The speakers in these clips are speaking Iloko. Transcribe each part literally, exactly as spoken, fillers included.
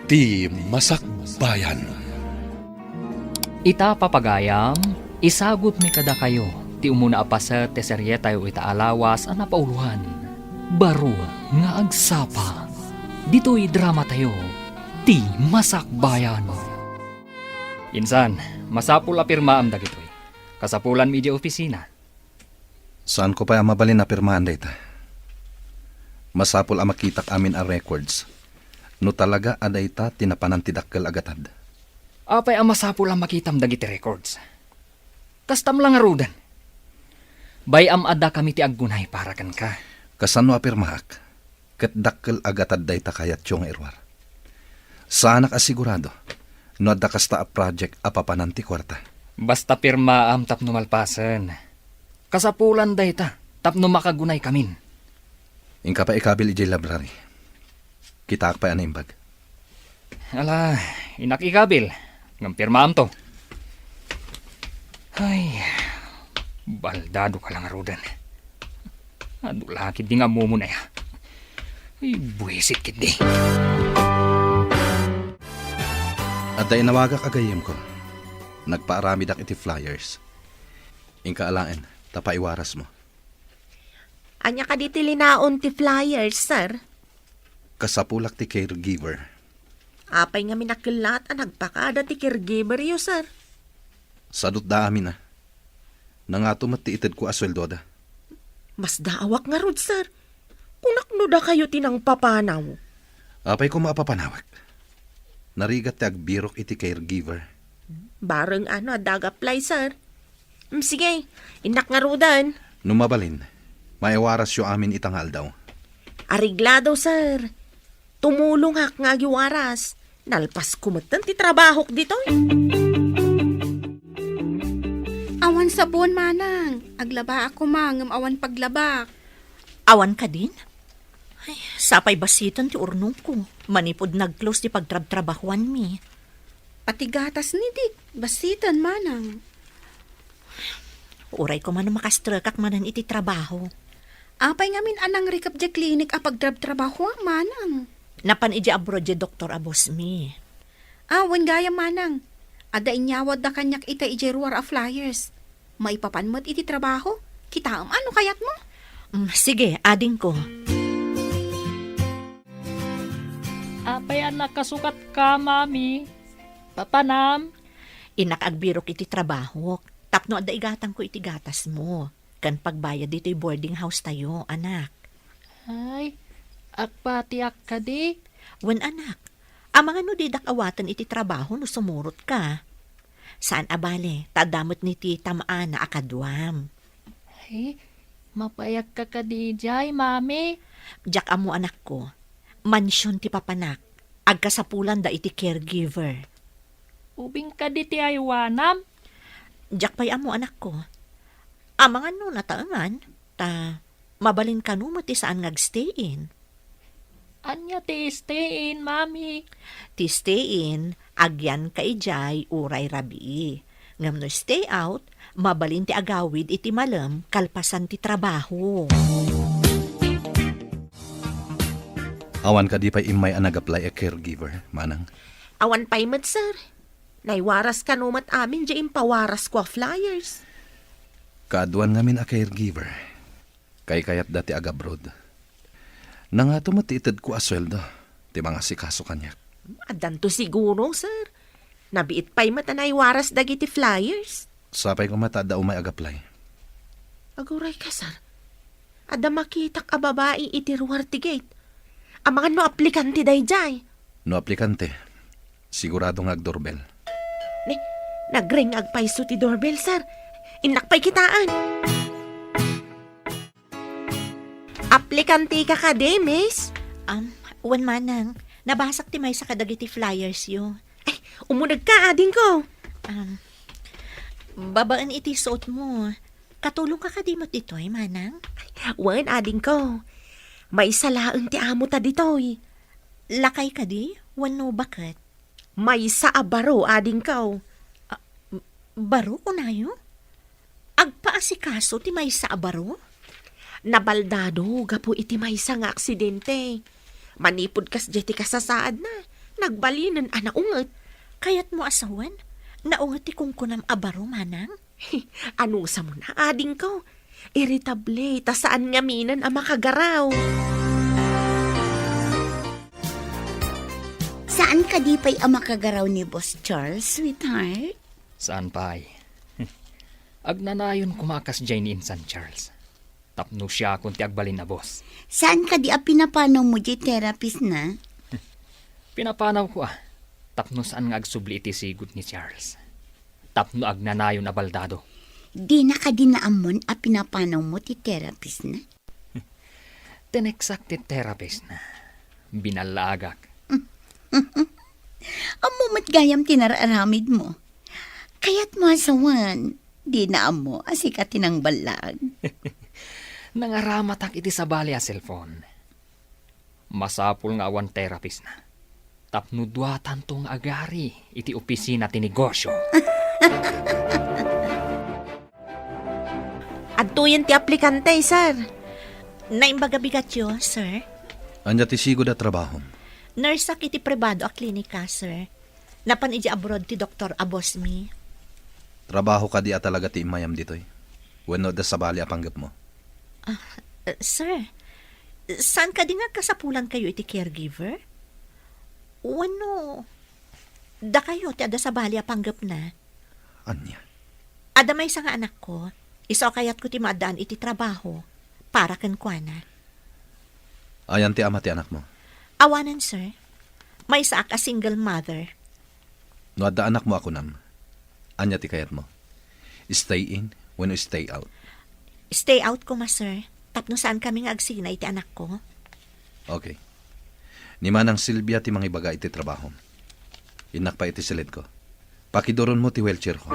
Ti Masakbayan. Ita, papagayam, isagutmi kadakayo ti umuna a paset ti serietayo ita a lawas a napauloan, Baro nga Agsapa. Ditoy dramatayo, Ti Masakbayan. Insan, masapul a pirmaam dagitoy. Kasapulanmi idiay opisina. Saanko pay a mabalin a pirmaan dayta. Masapul a makitak amin a records no talaga a dayta ti napanan ti dakkel a gatad. Apay a masapul a makitam dagiti records? Kastam la ngaruden. Bay-am a dakami ti aggunay para kenka. Kasano a pirmaak? Ket dakkel a gatad dayta kayatyo nga iruar. Saanak a sigurado no adda kasta a project a papanan ti kuarta. Basta pirmaam tapno malpasen. Kasapulan dayta tapno makagunaykamin. Inka pay ikabil idiay library. Kitaak pay a naimbag. Ala, innak ikabil. Ngem pirmaamto. Ay, baldado ka la ngaruden. Adu la ketdi nga ammom aya. Ay, buisit ketdi. Adda inawagak a gayyemko. Nagpaaramidak iti flyers. Inka alaen, ta paiwarasmo. Ania kadi ti linaon ti flyers, sir? Kasapulak ti caregiver. Apay ngamin a kellat a nagpakada ti caregiver-yo, sir? Sadutda amin a. Nangato met ti itedko a sueldoda. Masdaawak ngarud, sir. Kunak no dakayo ti nangpapanaw. Apay koma a papanawek. Narigat ti agbirok iti caregiver. Bareng ano a dagaplay, sir. Mm, sige, innak ngaruden. No mabalin, maiwarasyo amin ita nga aldaw. Areglado, sir. Tumulongak nga agiwaras. Nalpasko metten ti trabahok ditoy. Awan sabon, manang. Aglabaak koma ngem awan paglabak. Awan kadin? Ay, sapay basiten ti urnongko. Manipud nag-close ti pagtrabtrabahuanmi. Pati gatas ni Dick, basiten, manang. Uray koma no makastrekak manen iti trabaho. Apay ngamin a nangrikep diay klinik a pagtrabtrabahuam, manang? Napan idiay abroad diay doktor a bossmi. Ah, wen gayam, manang. Adda inyawatda kaniak ita idiay ruar a flyers. Maipapan met iti trabaho. Kitaem a no kayatmo. Mm, sige, adingko. Apay a nakasukatka, Mami? Papanam? Innak agbirok iti trabahok tapno adda igatangko iti gatasmo ken pagbayad ditoy boarding house tayo, anak. Ay, agpatiak kadi? Wen, anak. Amangan no didak awaten iti trabaho no sumurotka. Saan a bale, ta adda met ni ti tam-ana a kaduam. Ay, mapaayagka kadi idiay, Mami? Diak ammo, anakko. Mansion ti papanak. Agkasapulanda iti caregiver. Ubing kadi ti aywanam? Diak pay ammo, anakko. Amangan no nataengan, ta mabalin kano met ti saan nga agstay-in. Ania ti stay-in, Mami? Ti stay-in, agyanka idiay uray rabii. Ngem no stay out, mabalin ti agawid iti malem kalpasan ti trabaho. Awan kadi pay immay a nag-apply a caregiver, manang? Awan pay met, sir. Naiwaras kano met amin diay impawarasko a flyers. Kaaduan ngamin a caregiver. Kaykayatda ti agabroad. Nangato met ti itedko a sueldo ti mangasikaso kaniak. Addanto siguro, sir. Nabiit pay met a naiwaras dagiti flyers. Sapay koma ta adda umay agaplay. Agurayka, sir. Adda makitak a babai iti ruar ti gate. Amangan no aplikante daydiay. No aplikante, sigurado nga agdoorbell. Ne, nagring agpayso ti doorbell, sir. Innak pay kitaen. Aplikanteka kadi, miss? Um, wen, manang. Nabasak ti maysa kadagiti flyers-yo. Ay, umunegka, adingko. Um, babaen iti suotmo. Katulongka kadi met ditoy, manang? Wen, adingko. Maysa laeng ti amota ditoy. Lakay kadi? Wenno baket? Maysa a baro, adingko. Ah, baro, kunayo? Agpaasikaso ti maysa a baro? Nabaldado gapu iti maysa nga aksidente. Manipud kasdiay ti kasasaadna, Nagbalinen a naunget. Kayatmo a sawen? Naunget ti kunkunam a baro, manang? Anusam, adingko. Irritable, ta saan ngaminen a makagaraw. Saan kadi pay a makagaraw ni Boss Charles, sweetheart? Saan pay? Agnanayon koma a kasdiay ni insan Charles. Tapno siakon ti agbalin a boss. Saan kadi a pinapanawmo diay therapist na? Pinapanawko a. Tapno saan nga agsubli iti sigud ni Charles. Tapno agnanayon a baldado. Dina kadi naammon a pinapanawmo ti therapist na? Tineksak ti therapist na. Binallaagak. Ammo met gayam ti nararamidmo. Kayatmo a sawen, dina ammo a sika ti nangballag. Nangaramatak iti sabali a cellphone. Masapul nga awan therapist na. Tapno duatanto nga agari iti opisina ti negosyo. Adtoyen ti aplikante, sir. Naimbag a bigatyo, sir. Ania ti sigud a trabahom? Nurse-ak iti pribado a klinika, sir. Napan idiay abroad ti doktor a boss mi. Trabaho kadi a talaga ti immayam ditoy? Wenno adda sabali a panggepmo? Ah, eh, sir, saan kadi nga agkasapulankayo iti caregiver? Wenno dakayo ti adda sabali a panggepna? Ania? Adda maysa nga anakko, isu a kayatko ti maaddaan iti trabaho para kenkuana. Ayan ti ama ti anakmo? Awanen, sir. Maysaak a single mother. No adda anakmo a kunam, ania ti kayatmo? Stay in wenno stay out? Stay out koma, sir. Tapno saan kami nga agsina iti anakko. Okay. Ni Manang Silvia ti mangibaga iti trabahom. Innak pay iti silidko. Pakiduronmo ti wheelchairko.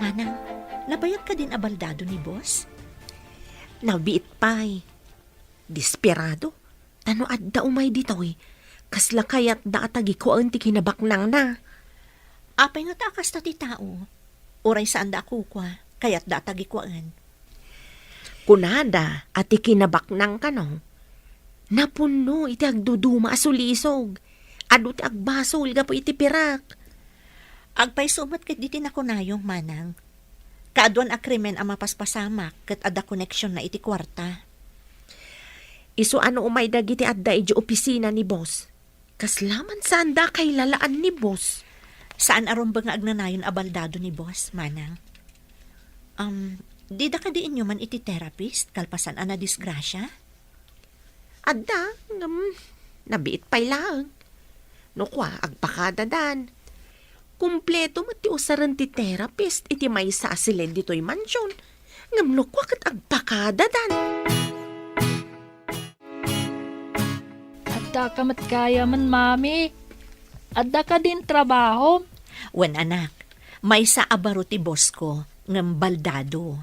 Manang, nabayag kadin a baldado ni boss? Nabiit pay. Desperado. Ta no adda umay ditoy, kasla kayatda a tagikuaen ti kinabaknangna. Apay ngata a kasta ti tao? Uray saanda a kukua, kayatda a tagikuaen. Kunada a ti kinabaknang kano, napunno iti agduduma a sulisog. Adu ti agbasol gapu iti pirak. Agpayso met ketdi ti nakunayo, manang. Kaaduan a krimen a mapaspasamak ket adda koneksionna iti kuarta. Isu a no umay dagiti adda idiay opisina ni boss, kasla man saanda a kailalaan ni boss. Saan a rumbeng nga agnanayon a baldado ni boss, manang. Um, dida kadi inyoman iti therapist kalpasan a nadisgrasia? Adda, ngem nabiit pay laeng. No kua, agpakadadan. Kumpleto met ti usaren ti therapist iti maysa a silid ditoy mansion. Ngem no kua ket agpakadadan. Adda ka met gayamen, Mami. Adda kadin trabahom? Wen, anak. Maysa a baro ti boss ko, ngem baldado.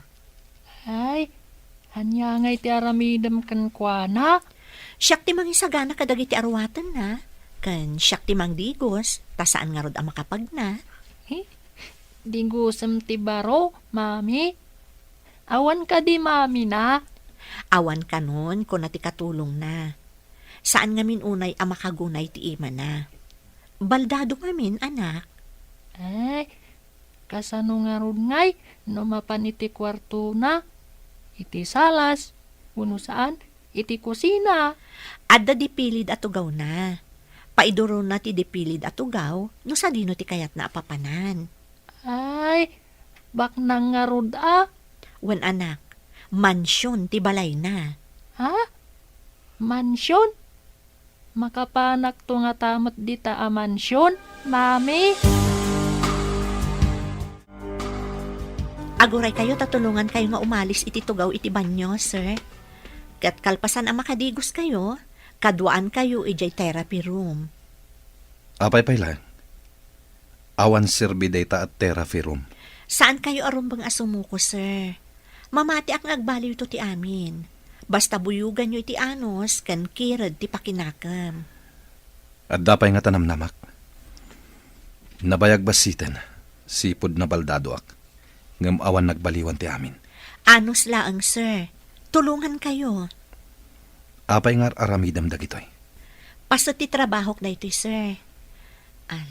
Ay, ania ngay ti aramidem kenkuana? Siak ti mangisagana kadagiti aruatenna, ken siak ti mangdigos, ta saan ngarud a makapagna. Eh, digosem ti baro, Mami? Awan kadi mamina? Awan kanon, kuna ti katulongna. Saan ngamin unay a makagunay ti imana. Baldado ngamin, anak. Ay, kasano ngarud ngay no mapan iti kuartona, iti salas, wenno saan, iti kusina? Adda dipilid a tugawna. Paiduronna ti dipilid a tugaw no sadino ti kayatna a papanan. Ay, baknang ngarud a. Wen, anak, mansion ti balayna. Ha? Mansion? Makapanakto ngata met dita a mansion, Mami? Aguraykayo ta tulongankayo nga umalis iti tugaw iti banio, sir. Ket kalpasan a makadigoskayo, kaduaankayo idiay therapy room. Apay pay laeng? Awan serbi dayta a therapy room. Saankayo a rumbeng a sumuko, sir. Mamatiak nga agbaliwto ti amin. Basta buyoganyo iti anus ken kired ti pakinakem. Adda pay ngata namnamak. Nabayag bassiten, sipud nabaldadoak. Ngem awan nagbaliwan ti amin. Anus laeng, sir. Tulongankayo. Apay nga ar-aramidem dagitoy? Paset ti trabahok daytoy, sir. Ah,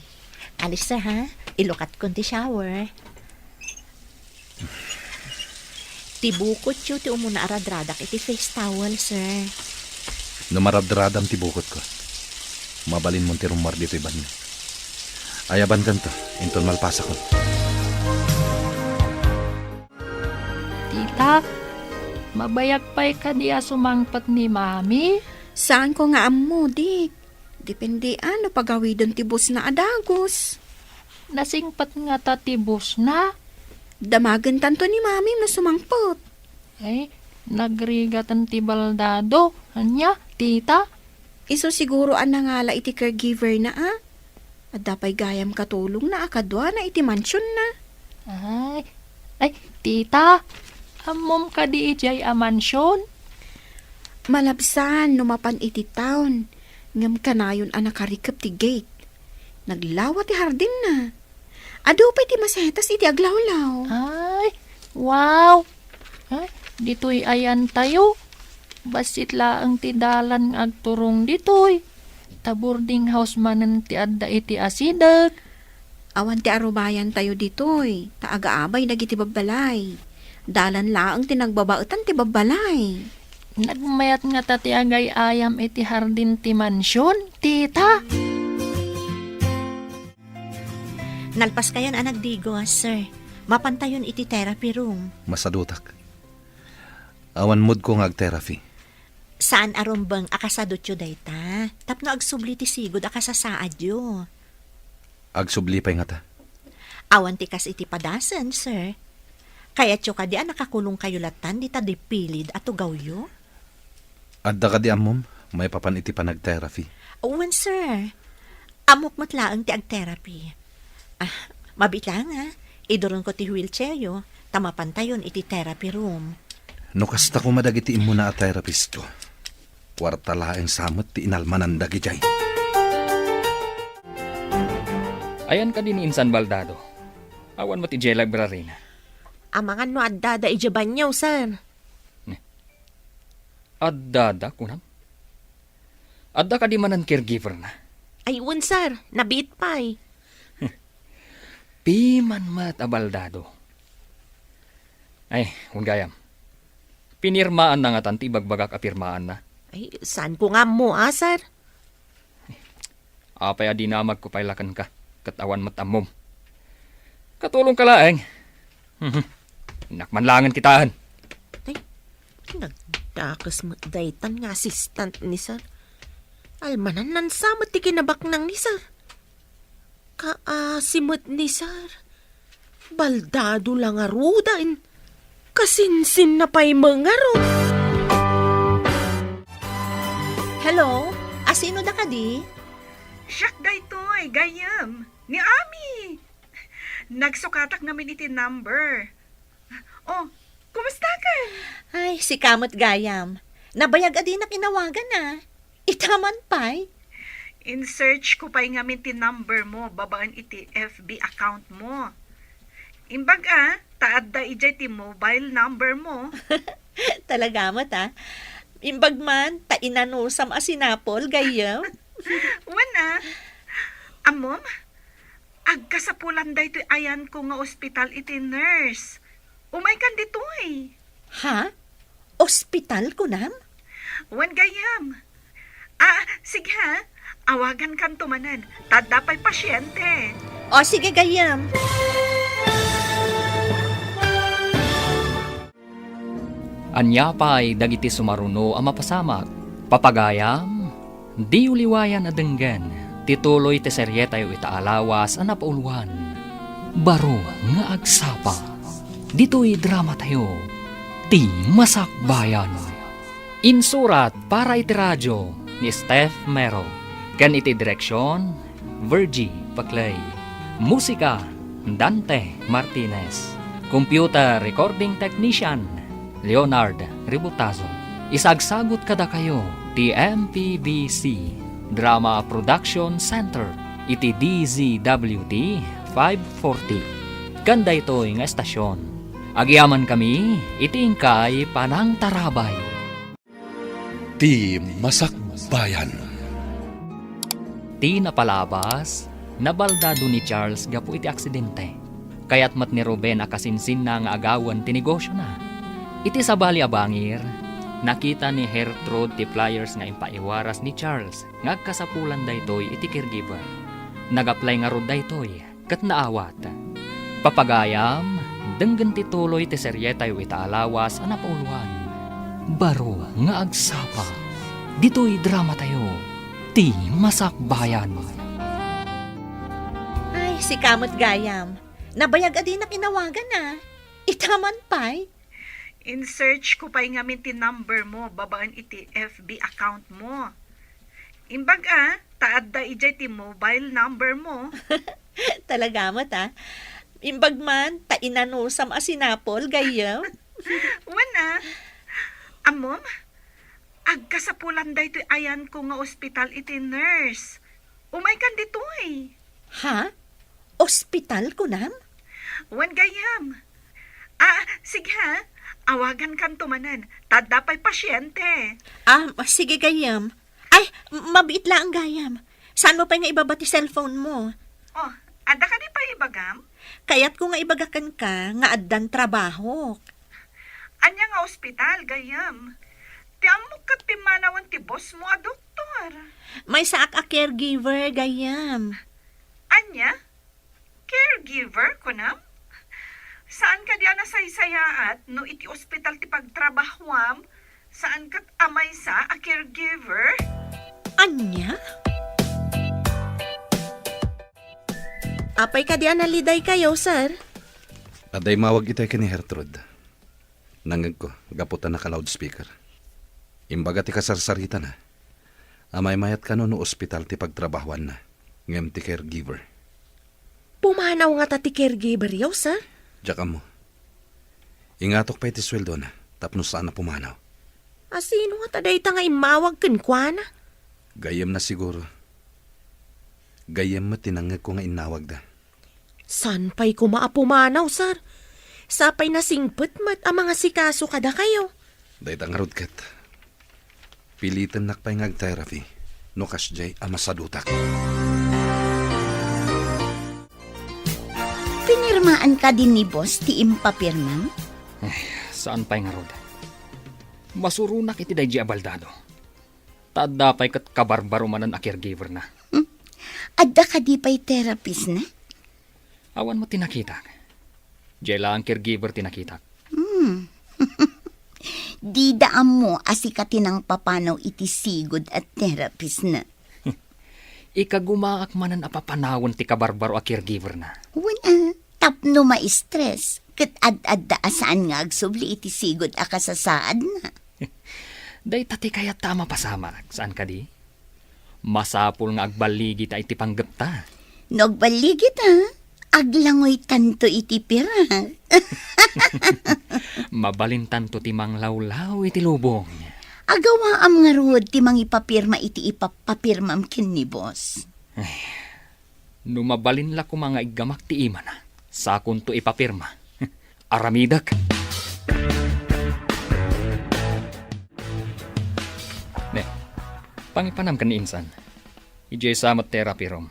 alis, sir, ha? Ilukatkon ti shower. Ti bukotyo ti umuna a radradak iti face towel, sir. No maradradam ti bukotko, mabalinmon ti rummuar ditoy banio. Ayabankanto, inton malpasakon. Tita, mabayag pay kadi a sumangpet ni Mami? Saanko nga ammo, Dik. Depende a no pagawiden ti busna a dagus. Nasingpet ngata ti busna? Damagentanto ni Mami no sumangpet. Ay, nagrigaten ti baldado. Ania, tita? Isu siguro a nangala iti caregiver na, a? Adda pay gayam katulongna a kaduana iti mansionna. Ay, ay, tita, ammom kadi idiay a mansion? Malabsan no mapan iti town, ngem kanayon a nakarikep ti gate. Naglawa ti hardinna. Adu pay ti masetas iti aglawlaw. Ay, wow! Ay, ditoy ayantayo. Bassit laeng ti dalan nga agturong ditoy. Ta boarding house manen ti adda iti asideg. Awan ti arubayantayo ditoy, ta agaabay dagiti babbalay. Dalan laeng ti nagbabaetan ti babbalay. Nagmayat ngata ti agay-ayam iti hardin ti mansion, tita. Nalpaskayon a nagdigos, sir. Mapantayon iti therapy room. Masadutak. Awan moodko nga ag-therapy. Saan a rumbeng a kasadutyo dayta, tapno agsubli ti sigud a kasasaadyo. Agsubli pay ngata. Awan ti kas iti padasen, sir. Kayatyo kadi a nakakulongkayo lattan dita dipilid a tugawyo? Adda kadi ammom maipapan iti panag-therapy? Wen, sir. Ammok met laeng ti ag-therapy. Ah, mabiit laeng, a. Iduronko ti wheelchairyo, ta mapantayon iti therapy room. No kasta koma dagiti immuna a therapistko, kuarta laeng sa met ti inalmanan dagidiay. Ayan kadi ni insan baldado? Awan met idiay library na. Amangan no addada idiay banyo, sir. Addada, kunam? Adda kadi manen caregiver na? Ay, wen, sir. Nabiit pay. Piman met a baldado. Ay, wen gayam. Pinirmaan na ngatan ti ibagbagak a pirmaan na. Ay, saan ko nga ammo, a, sir? Apay a dinamagko pay la kenka, ket awan met ammom. Katulongka laeng. Mhm. Innak man laengen kitaen. Ay, nagdakes met daytan nga assistant ni sir. Almanan-nan sa met ti kinabaknang ni sir. Kaasi met ni sir. Baldado la ngaruden. Kasinsinna pay met ngarud. Hello? Asino da kadi? Siak daytoy, gayyem. Ni Ami. Nagsukatak ngamin iti number. Oh, kumustakan? Ay, sika met gayam. Nabayag a dinak inawagan a. Ita man pay? In-search ko pay ngamin ti number mo babaen iti F B account mo. Imbag a, ta adda idiay ti mobile number mo. Talaga met, a. Imbag man, ta inanusam a sinapol, gayyem. Wen a. Ammom, agkasapulan daytoy ayanko nga ospital iti nurse. Umaykan ditoy. Ha? Ospital, kunam? Wen gayyem. Ah, sige ha. Awagankanto manen. Ta adda pay pasiente. O, sige, gayyem. Ania pay dagiti sumaruno a mapasamak? Papagayam, diyo liwayan a denggen ti tuloy ti serietayo ita a lawas a napauluan, Baro nga Agsapa. Ditoy dramatayo, Ti Masakbayan. Insurat para iti radio ni Steph Mero, ken iti direksion, Virgie Paclay. Musika, Dante Martinez. Computer recording technician, Leonard Ributazo. Isagsagut kadakayo ti M P B C Drama Production Center iti D Z W T five forty. Ken daytoy nga estasion, agyamankami iti inkay panangtarabay. Ti Masakbayan. Ti napalabas, nabaldado ni Charles gapu iti aksidente. Kayat met ni Ruben a kasinsinna nga agawen ti negosiona. Iti sabali a bangir, nakita ni Gertrude ti flyers nga impaiwaras ni Charles nga agkasapulan daytoy iti caregiver. Nag-apply ngarud daytoy ket naawat. Papagayam, denggen ti tuloy ti serietayo ita a lawas a napauluan. Baro nga agsapa, ditoy dramatayo, Ti Masakbayan. Ay, sika met gayam. Nabayag a dinak inawagan a. Ita man pay. In-search ko pay ngamin ti number mo babaen iti F B account mo. Imbag a, ta adda idiay ti mobile number mo. Talaga met, a. Imbag man, ta inanusam a sinapol, gayyem. Wen a. Ammom, agkasapulan daytoy ayanko nga ospital iti nurse. Umaykan ditoy. Ha? Ospital, kunam? Wen gayyem. Ah, sige ha. Awagankanto manen. Ta adda pay pasiente. Ah, sige gayyem. Ay, m-, mabiit laeng gayyem. Saanmo pay nga ibaba ti cellphone mo? Oh, adda kadi pay ibagam? Kayatko nga ibaga kenka nga addan trabahok. Ania nga ospital, gayyem? Ti ammok ket pimmanawen ti boss mo a doktor. Maysaak a caregiver, gayyem. Ania? Caregiver, kunam? Saan kadi a nasaysayaat no iti ospital ti pagtrabahuam, saan ket a maysa a caregiver? Ania? Apay kadi a nalidaykayo, sir? Adda immawag itay ken ni Gertrude. Nangngegko, gapu ta naka-loudspeaker. Imbaga ti kasarsaritana. Amaymayat kano no ospital ti pagtrabahuanna, ngem ti caregiver. Pumanaw ngata ti caregiver-yo, sir? Diak ammo. Ingatok pay ti sueldona, tapno saan a pumanaw. A sino ngata dayta nga immawag kenkuana? Gayyemna siguro. Gayyem met ti nangngegko nga innawagda. Saan pay koma a pumanaw, sir? Sapay nasingpet met a mangasikaso kadakayo. Dayta ngarud ket, pilitennak pay nga ag-therapy no kasdiay a masadutak. Pinirmaan kadi ni boss ti impapirmam? Ay, saan pay ngarud. Masuronak iti daydiay a baldado. Ta adda pay ket kabarbaro manen a caregiver-na. Hmm. Adda kadi pay therapist-na? Awan met ti nakitak. Diay laeng caregiver ti nakitak. Hmm. Dida ammo a sika ti nangpapanaw iti sigud a therapist-na. Ikagumaak manen a papanawen ti kabarbaro a caregiver-na. Wen a, tapno ma-stress, ket ad-adda a saan nga agsubli iti sigud a kasasaadna. Dayta ti kayatta a mapasamak, saan kadi? Masapul nga agballigita iti panggepta. No agballigita, aglangoytanto iti pirak. Mabalintanto ti manglawlaw iti lubong. Agawaam ngarud ti mangipapirma iti ipapapirmam ken ni boss. Ay, no mabalin la koma nga iggamak ti imana, sakonto ipapirma. Aramidek. Ne, pangipanam ken ni insan. Idiay sa met therapy room.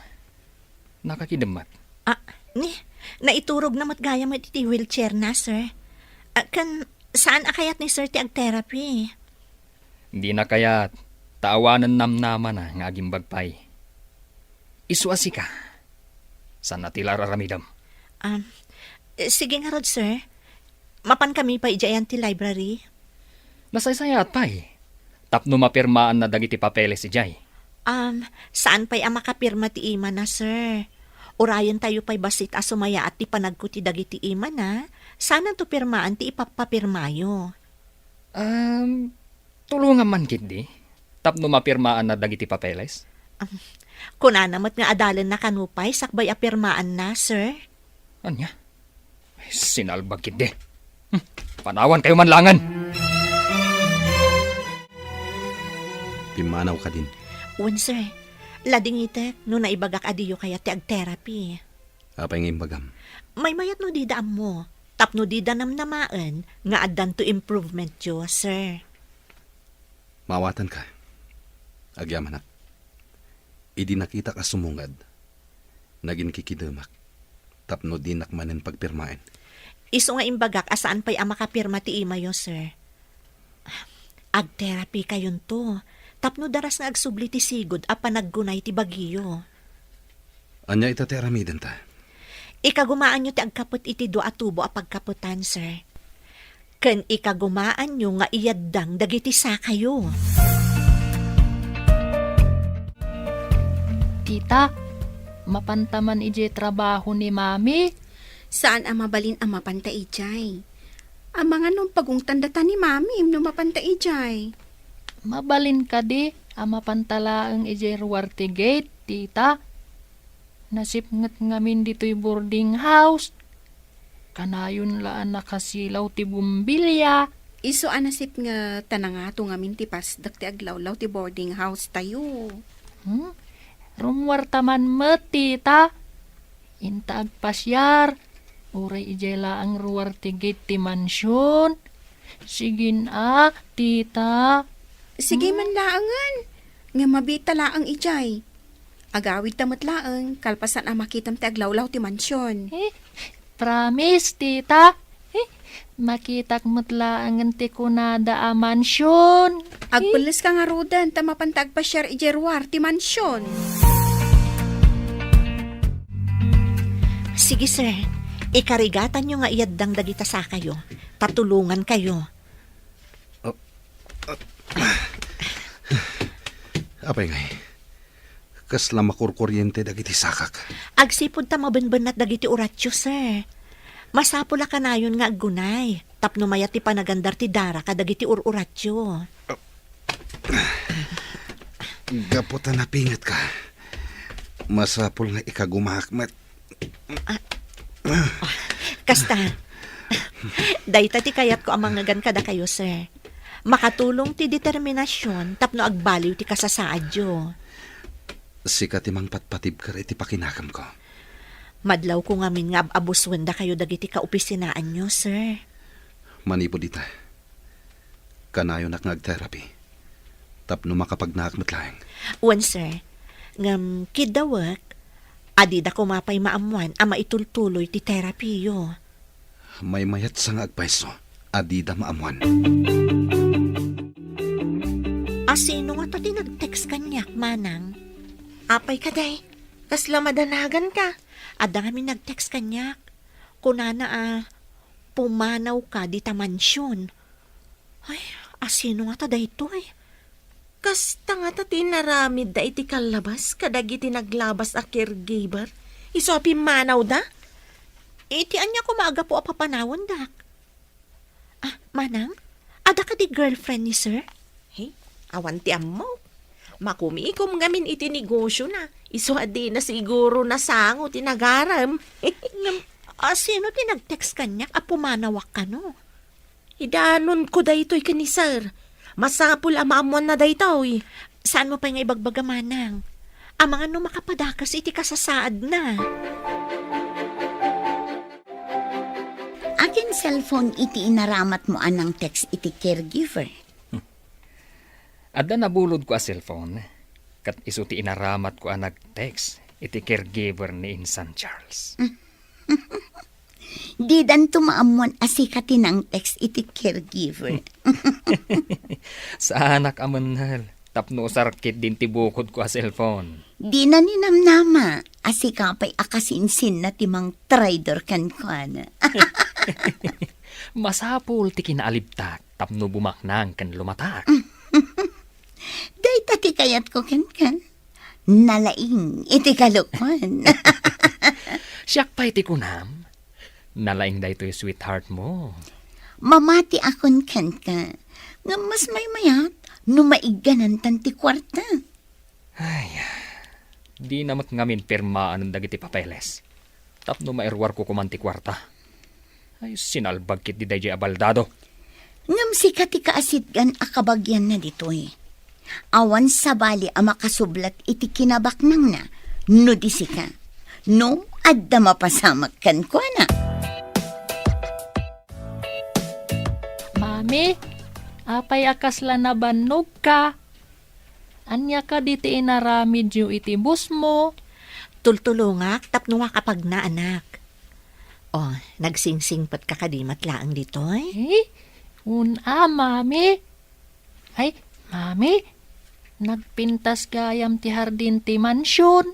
Nakakidem met. Ah, ni, naiturogna met gayam iti wheelchair-na, sir. Ah, ken saan a kayat ni sir ti ag-therapy? Dina kayat, ta awanen namnamana nga agimbag pay. Isu a sika. Saan a ti la ar-aramidem? Um, eh, sige ngarud, sir. Mapan kami pay idiay ayan ti library? Nasaysayaat pay. Tapno mapirmaanna dagiti papeles idiay. Um, saan pay a makapirma ti imana, sir? Urayentayo pay bassit a sumayaat ti panagko ti dagiti imana. Saananto pirmaan ti ipapapirmayo? Um, tulongam man ketdi, tapno mapirmaanna dagiti papeles? Um, kunana met nga adalenna kano pay sakbay a pirmaanna, sir. Ania? Ay, sinalbag ketdi. Hmm, panawankayo man laengen. Pimmanaw kadin. Wen, sir. Ladingitek no naibagak a diyo kayat ti ag-therapy. Apay nga imbagam? Maymayat no dida ammo. Tapno dida namnamaen nga addanto improvementyo, sir. Maawatanka. Agyamanak. Idi nakitak a sumungad, naginkikidemak tapno dinak manen pagpirmaen. Isu nga imbagak a saan pay a makapirma ti imayo, sir. Agterapikayonto tapno daras nga agsubli ti sigud a panaggunay ti bagiyo. Ania ita ti aramidenta? Ikagumaanyo ti agkapet iti dua a tubo a pagkapetan, sir. Ken ikagumaanyo nga iyaddang dagiti sakayo. Tita, mapanta man idiay trabaho ni Mami? Saan a mabalin a mapanta idiay. Amangan no pagungtan data ni Mami no mapanta idiay. Mabalin kadi a mapanta laeng idiay ruar ti gate, Tita? Nasipnget ngamin ditoy boarding house. Kanayon la a nakasilaw ti bombilya. Isu a nasipnget ta nangato ngamin ti pasdek ti aglawlaw ti boarding house tayo. Hmm? Rummuarta man met, Tita. Inta agpasiar, uray idiay laeng ruar ti gate ti mansion. Sige a, Tita. Sige man laengen. Nga mabita laeng idiay. Agawidta met laeng, kalpasan a makitam ti aglawlaw ti mansion. Eh, promise, Tita. Eh, makitak met laengen ti kunada a mansion. Agpelles ka ngaruden ta mapanta agpasiar idiay ruar ti mansion. Sige, sir. Ikarigatanyo nga iyaddang dagita sakayo. Tatulongan kayo. Ah, ah. Apay ngay, kasla makurkuriente dagiti sakak? Agsipud ta mabenbennat dagiti uratio, sir. Masapul a kanayon nga aggunay tapno mayat ti panagandar ti dara kadagiti ur-uratio. Gapu ta napingetka, masapul nga ikagumaak met. Ah, ah, kasta. Dayta ti kayatko a mangngegan kadakayo, sir. Makatulong ti determinasion tapno agbaliw ti kasasaadyo. Sika ti mangpatpatibker iti pakinakemko. Madlawko ngamin nga ab-abusuen dakayo dagiti kaopisinaanyo, sir. Manipud ita, kanayonak nga agterapi tapno makapagnaak met laeng. Wen, sir. Ngem kiddawek, adida koma pay maammuan a maitultuloy ti terapiyo. Maymayatsa nga agpayso, adida maammuan. A sino ngata ti nag-text kaniak, Manang? Apay kadi? Kasla madanaganka? Adda ngamin nag-text kaniak. Kunana a, pumanawka dita mansion. Ay, a sino ngata daytoy? Kasta ngata ti inaramidda iti kallabas kadagiti naglabas a caregiver? Isu a pimmanawda? Iti ania koma a gapu a papanawandak? Ah, Manang, adda kadi girlfriend ni Sir? He, awan ti ammok. Makumikom ngamin iti negosiona. Isu a dina siguro nasango ti nagarem. Ngem, a sino ti nag-text kaniak a pumanawak kano? Idanonko daytoy ken ni Sir. Masapul a maammoanna daytoy. Saanmo pay nga ibagbaga, Manang? Amangan no makapadakas iti kasasaadna. Akin cellphone iti inaramatmo a nang-text iti caregiver? Adda nabulodko a cellphone, ket isu ti inaramatko a nag-text iti caregiver ni Insan Charles. Didanto maammuan a sika ti nang-text iti caregiver. Saanak a mennel tapno usar ketdin ti bukodko a cellphone. Dina ninamnama a sika pay a kasinsinna ti mangtraidor kenkuana. Masapul ti kinaalibtak tapno bumaknang ken lumatak. Dayta ti kayatko kenka. Nalaing iti kalokuan. Siak pay ti kunam, nalaing daytoy sweetheart mo. Mamatiakon kenka. Ngem mas maymayat no maigganantan ti kuarta. Ay, dina met ngamin pirmaen dagiti papeles tapno mairuarko koman ti kuarta. Ay, sinalbag ketdi daydiay a baldado. Ngem sika ti kaasitgan a kabagianna ditoy. Awan sabali a makasublat iti kinabaknangna no di sika. No adda mapasamak kenkuana. Mami, Apay a kasla nabannogka? Ania kadi ti inaramidyo iti bossmo? Tultulongak tapno makapagna, anak. O, nagsingsingpetka kadi met laeng ditoy? Eh, un-a, Mami. Ay, Mami, nagpintas gayam ti hardin ti mansion.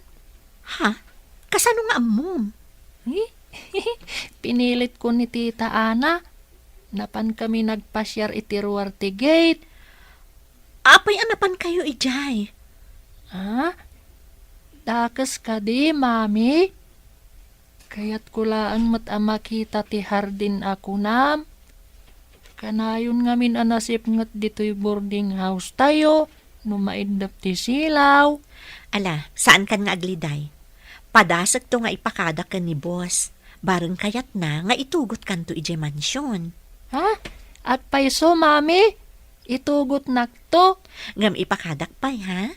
Ha? Kasano nga ammom? Eh, pinilit ko ni Tita Ana. Napan kami nagpasiar iti ruar ti gate. Apay a napankayo idiay? Ha? Dakes kadi, Mami? Kayatko laeng met a makita ti hardin a kunam. Kanayon ngamin a nasipnget ditoy boarding house tayo no maiddep ti silaw. Ala, saankan nga agliday. Padasekto nga ipakadak ken ni boss. Bareng kayatna nga itugotkanto idiay mansion. Ha? Apay isu, Mami? Itugotnakto? Ngem ipakadak pay, ha?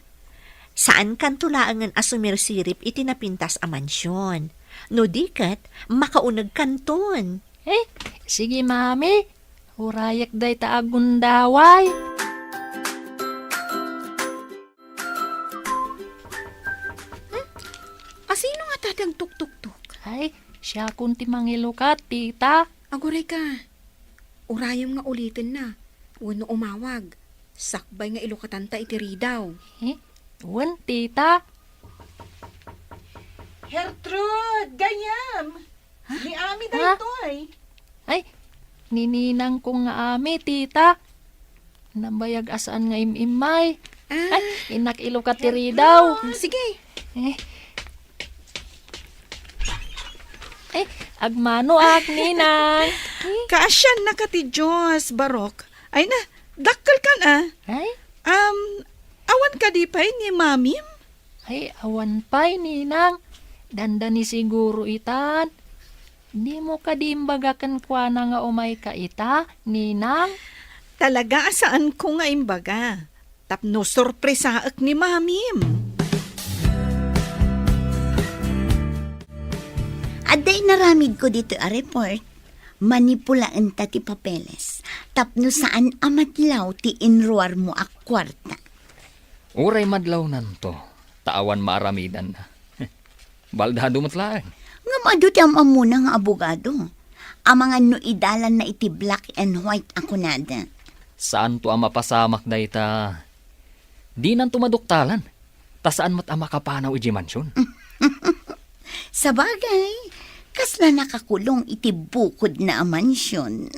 Saankanto laengen a sumirsirip iti napintas a mansion. No di ket, makaunegkanton. Eh, sige, Mami. Urayek dayta a gundaway. Hmm? Asino nga ta ti agtuktuktok? Ay, siakon ti mangilukat, tita. Aguray ka. Urayem nga ulitenna. Wenno umawag. Sakbay nga ilukatanta iti ridaw. Eh? Wen, tita. Gertrude, gayyem! Ha? Ni Ami Ha? daytoy. Ay, ni ninangko nga Ami, tita. Nabayag a saan nga im-immay. Ah. Ay, innak ilukat ti ridaw. Mm, sige. Eh. Eh, agmanoak, ninang. Eh. Kaasiannaka ti Dios, Barok. Ay na, dakkelkan a. Ay? Um, awan kadi pay ni Mamim? Ay, awan pay, ninang. Dandani siguro itan. Dimo kadi imbaga kenkuana nga umayka ita, ninang? Talaga a saanko nga imbaga. Tapno sorpresaek ni Mamim. Adda inaramidko ditoy a report. Manipulaenta ti papeles. Tapno saan a madlaw ti inruarmo a kuarta. Uray madlawnanto, ta awan maaramidanna. Baldado met laeng. Ngem adu ti am-ammona nga abogado. Amangan no idalanna iti black and white a kunada. Saanto a mapasamak dayta. Dinanto maduktalan, ta saan met a makapanaw idiay mansion. Sabagay, kasla nakakulong iti bukodna a mansion.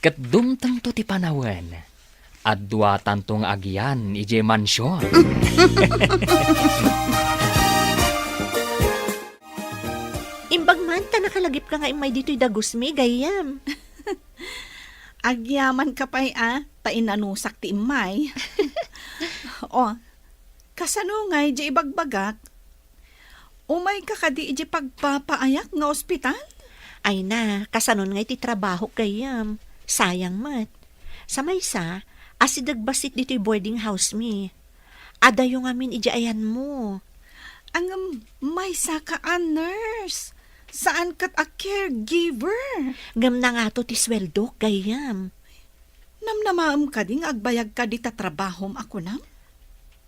Ket dumtengto ti panawen. Adduatanto nga agyan idiay mansion. Imbag man ta nakalagipka nga immay ditoy dagusmi, gayyem. Agyamanka pay a, ta inanusak ti immay. O, kasano ngay di ibagbagak? Umayka kadi idiay pagpapaayak nga ospital? Ay na, kasanon ngay ti trabahok, gayyem? Sayang met. Sa maysa, asideg bassit ditoy boarding house mi. Adayo ngamin idiay ayanmo. Ngem maysaka a nurse, saan ket a caregiver. Ngem nangato ti sueldok, gayyem? Namnamaem kadi nga agbayagka dita trabahom a kunam?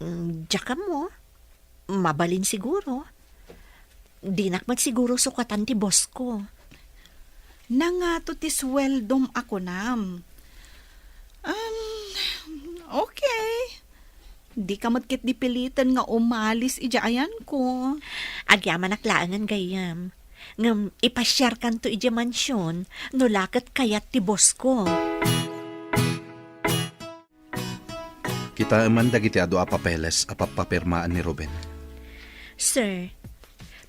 Mm, diak ammo. Mabalin siguro. Dinak met siguro sukatan ti boss ko. Nangato ti sueldom a kunam. Um, okay. Dika met ketdi piliten nga umalis idiay ayanko. Agyamanak laengen, gayyem. Ngem ipasiarkanto idiay mansion no la ket kayat ti boss ko. Kitaem man dagiti adu a papeles a pappapirmaan ni Ruben. Sir,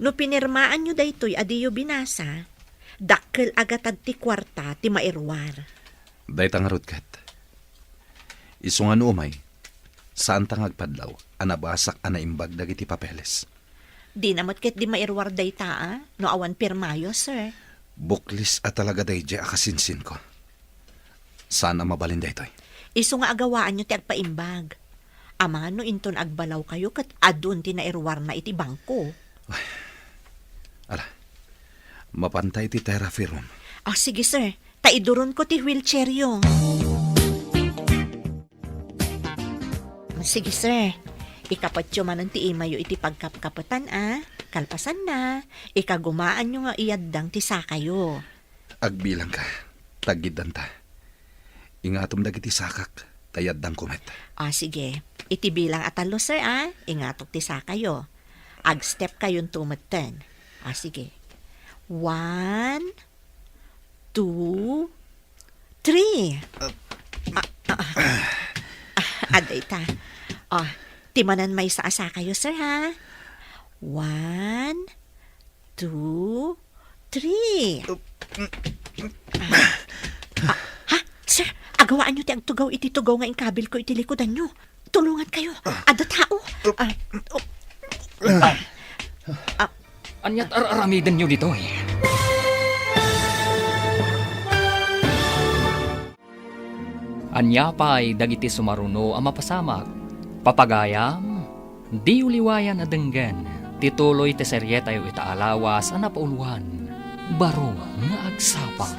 no pinirmaanyo daytoy a diyo binasa, dakkel a gatad ti kuarta ti mairuar. Dayta ngarud ket. Isu nga no umay, saanta nga agpadlaw a nabasak a naimbag dagiti papeles. Dina met ketdi mairuar dayta a no awan pirmayo, sir. Buklis a talaga daydiay a kasinsinko. Saan a mabalin daytoy? Isu nga agawaanyo ti agpaimbag. Amangan no inton agbalawkayo ket adun ti nairuarna iti bangko. Ala, mapanta iti therapy room. Ah, sige, sir. Ta iduronko ti wheelchairyo. Sige, sir. Ikapetyo manen ti imayyo iti pagkapkapetan, a. Kalpasanna, ikagumaanyo nga iyaddang ti sakayo. Agbilangka, ta aggiddanta. Ingatom dagiti sakak, ta iyaddangko met. A, sige. Iti bilang a tallo, sir, a. Ingatok ti sakayo. Agstep kayonto metten. A, sige. One, two, three. Ah, ah, ah. Ah, adda ita. Ah, ti manen maysa a sakayo, sir, ha? One, two, three. Ah, ah, ha? Sir, agawaanyo ti agtugaw iti tugaw nga inkabilko iti likudanyo. Tulongankayo. Adda tao. Ah, oh. Ah, Ania't ar-aramidenyo ditoy? Ania pay dagiti sumaruno a mapasamak? Papagayam, diyo liwayan a denggen ti tuloy ti serietayo ita a lawas a napauluan, Baro nga Agsapa,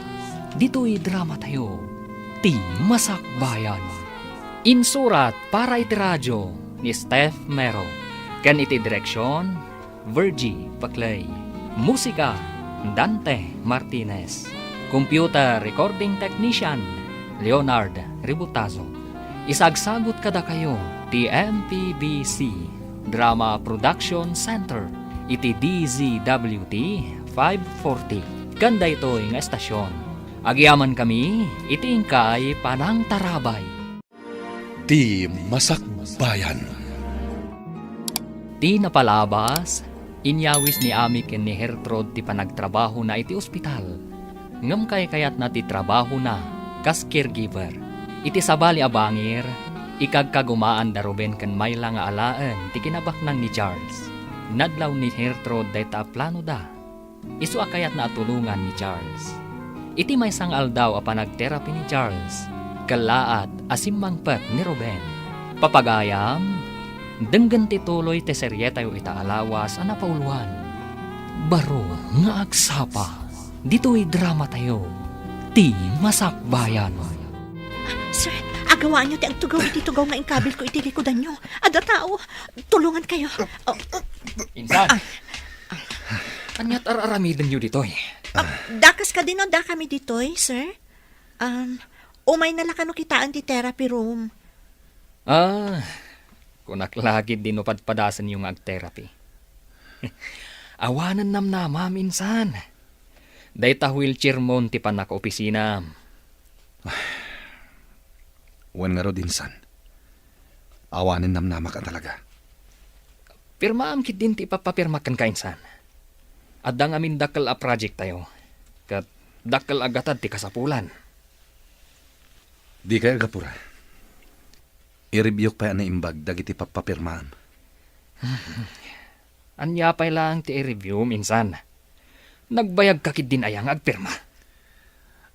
ditoy dramatayo, Ti Masakbayan. Insurat para iti radio ni Steph Mero, ken iti direksion, Virgie Paclay. Musika, Dante Martinez. Computer Recording Technician, Leonard Ributazo. Isagsagut kadakayo ti M P B C Drama Production Center iti D Z W T five forty. Ken daytoy nga estasyon, agyamankami iti inkay panangtarabay. Ti Masakbayan. Ti napalabas, inyawis ni Ami ken ni Gertrude ti panagtrabahona iti ospital. Ngem kaykayatna ti trabahona kas caregiver. Iti sabali a bangir, ikagkagumaan da Ruben ken Myla nga alaen ti kinabaknang ni Charles. Nadlaw ni Gertrude dayta a planoda. Isu a kayatna a tulongan ni Charles. Iti maysa nga aldaw a panagterapi ni Charles, kellaat a simmangpet ni Ruben. Papagayam, denggen ti tuloy ti serietayo ita a lawas a napauluan, Baro nga Agsapa, ditoy dramatayo, Ti Masakbayan. Sir, agawaanyo ti agtugaw iti tugaw nga inkabilko iti likudanyo. Adda tao. Tulongankayo. Oh. Insan, ah, ania't ar-aramidenyo ditoy? Ah, dakas kadi no dakami ditoy, sir? Um, umayna la kano kitaen ti therapy room. Ah, kunak la ketdi no padpadasenyo nga agterapi. Awanen namnamam, insan. Dayta wheelchair mon ti pannakaopisinam. Wen ngarud, insan. Awanen namnamak a talaga. Pirmaam ketdin ti ipapapirmak kenka, insan. Adda ngamin dakkel a project tayo, ket dakkel a gatad ti kasapulan. Dikay agapura. I-reviewk pay a naimbag dagiti pappapirmaam. Ania pay laeng ti i-reviewm, insan? Nagbayagka ketdin aya nga agpirma?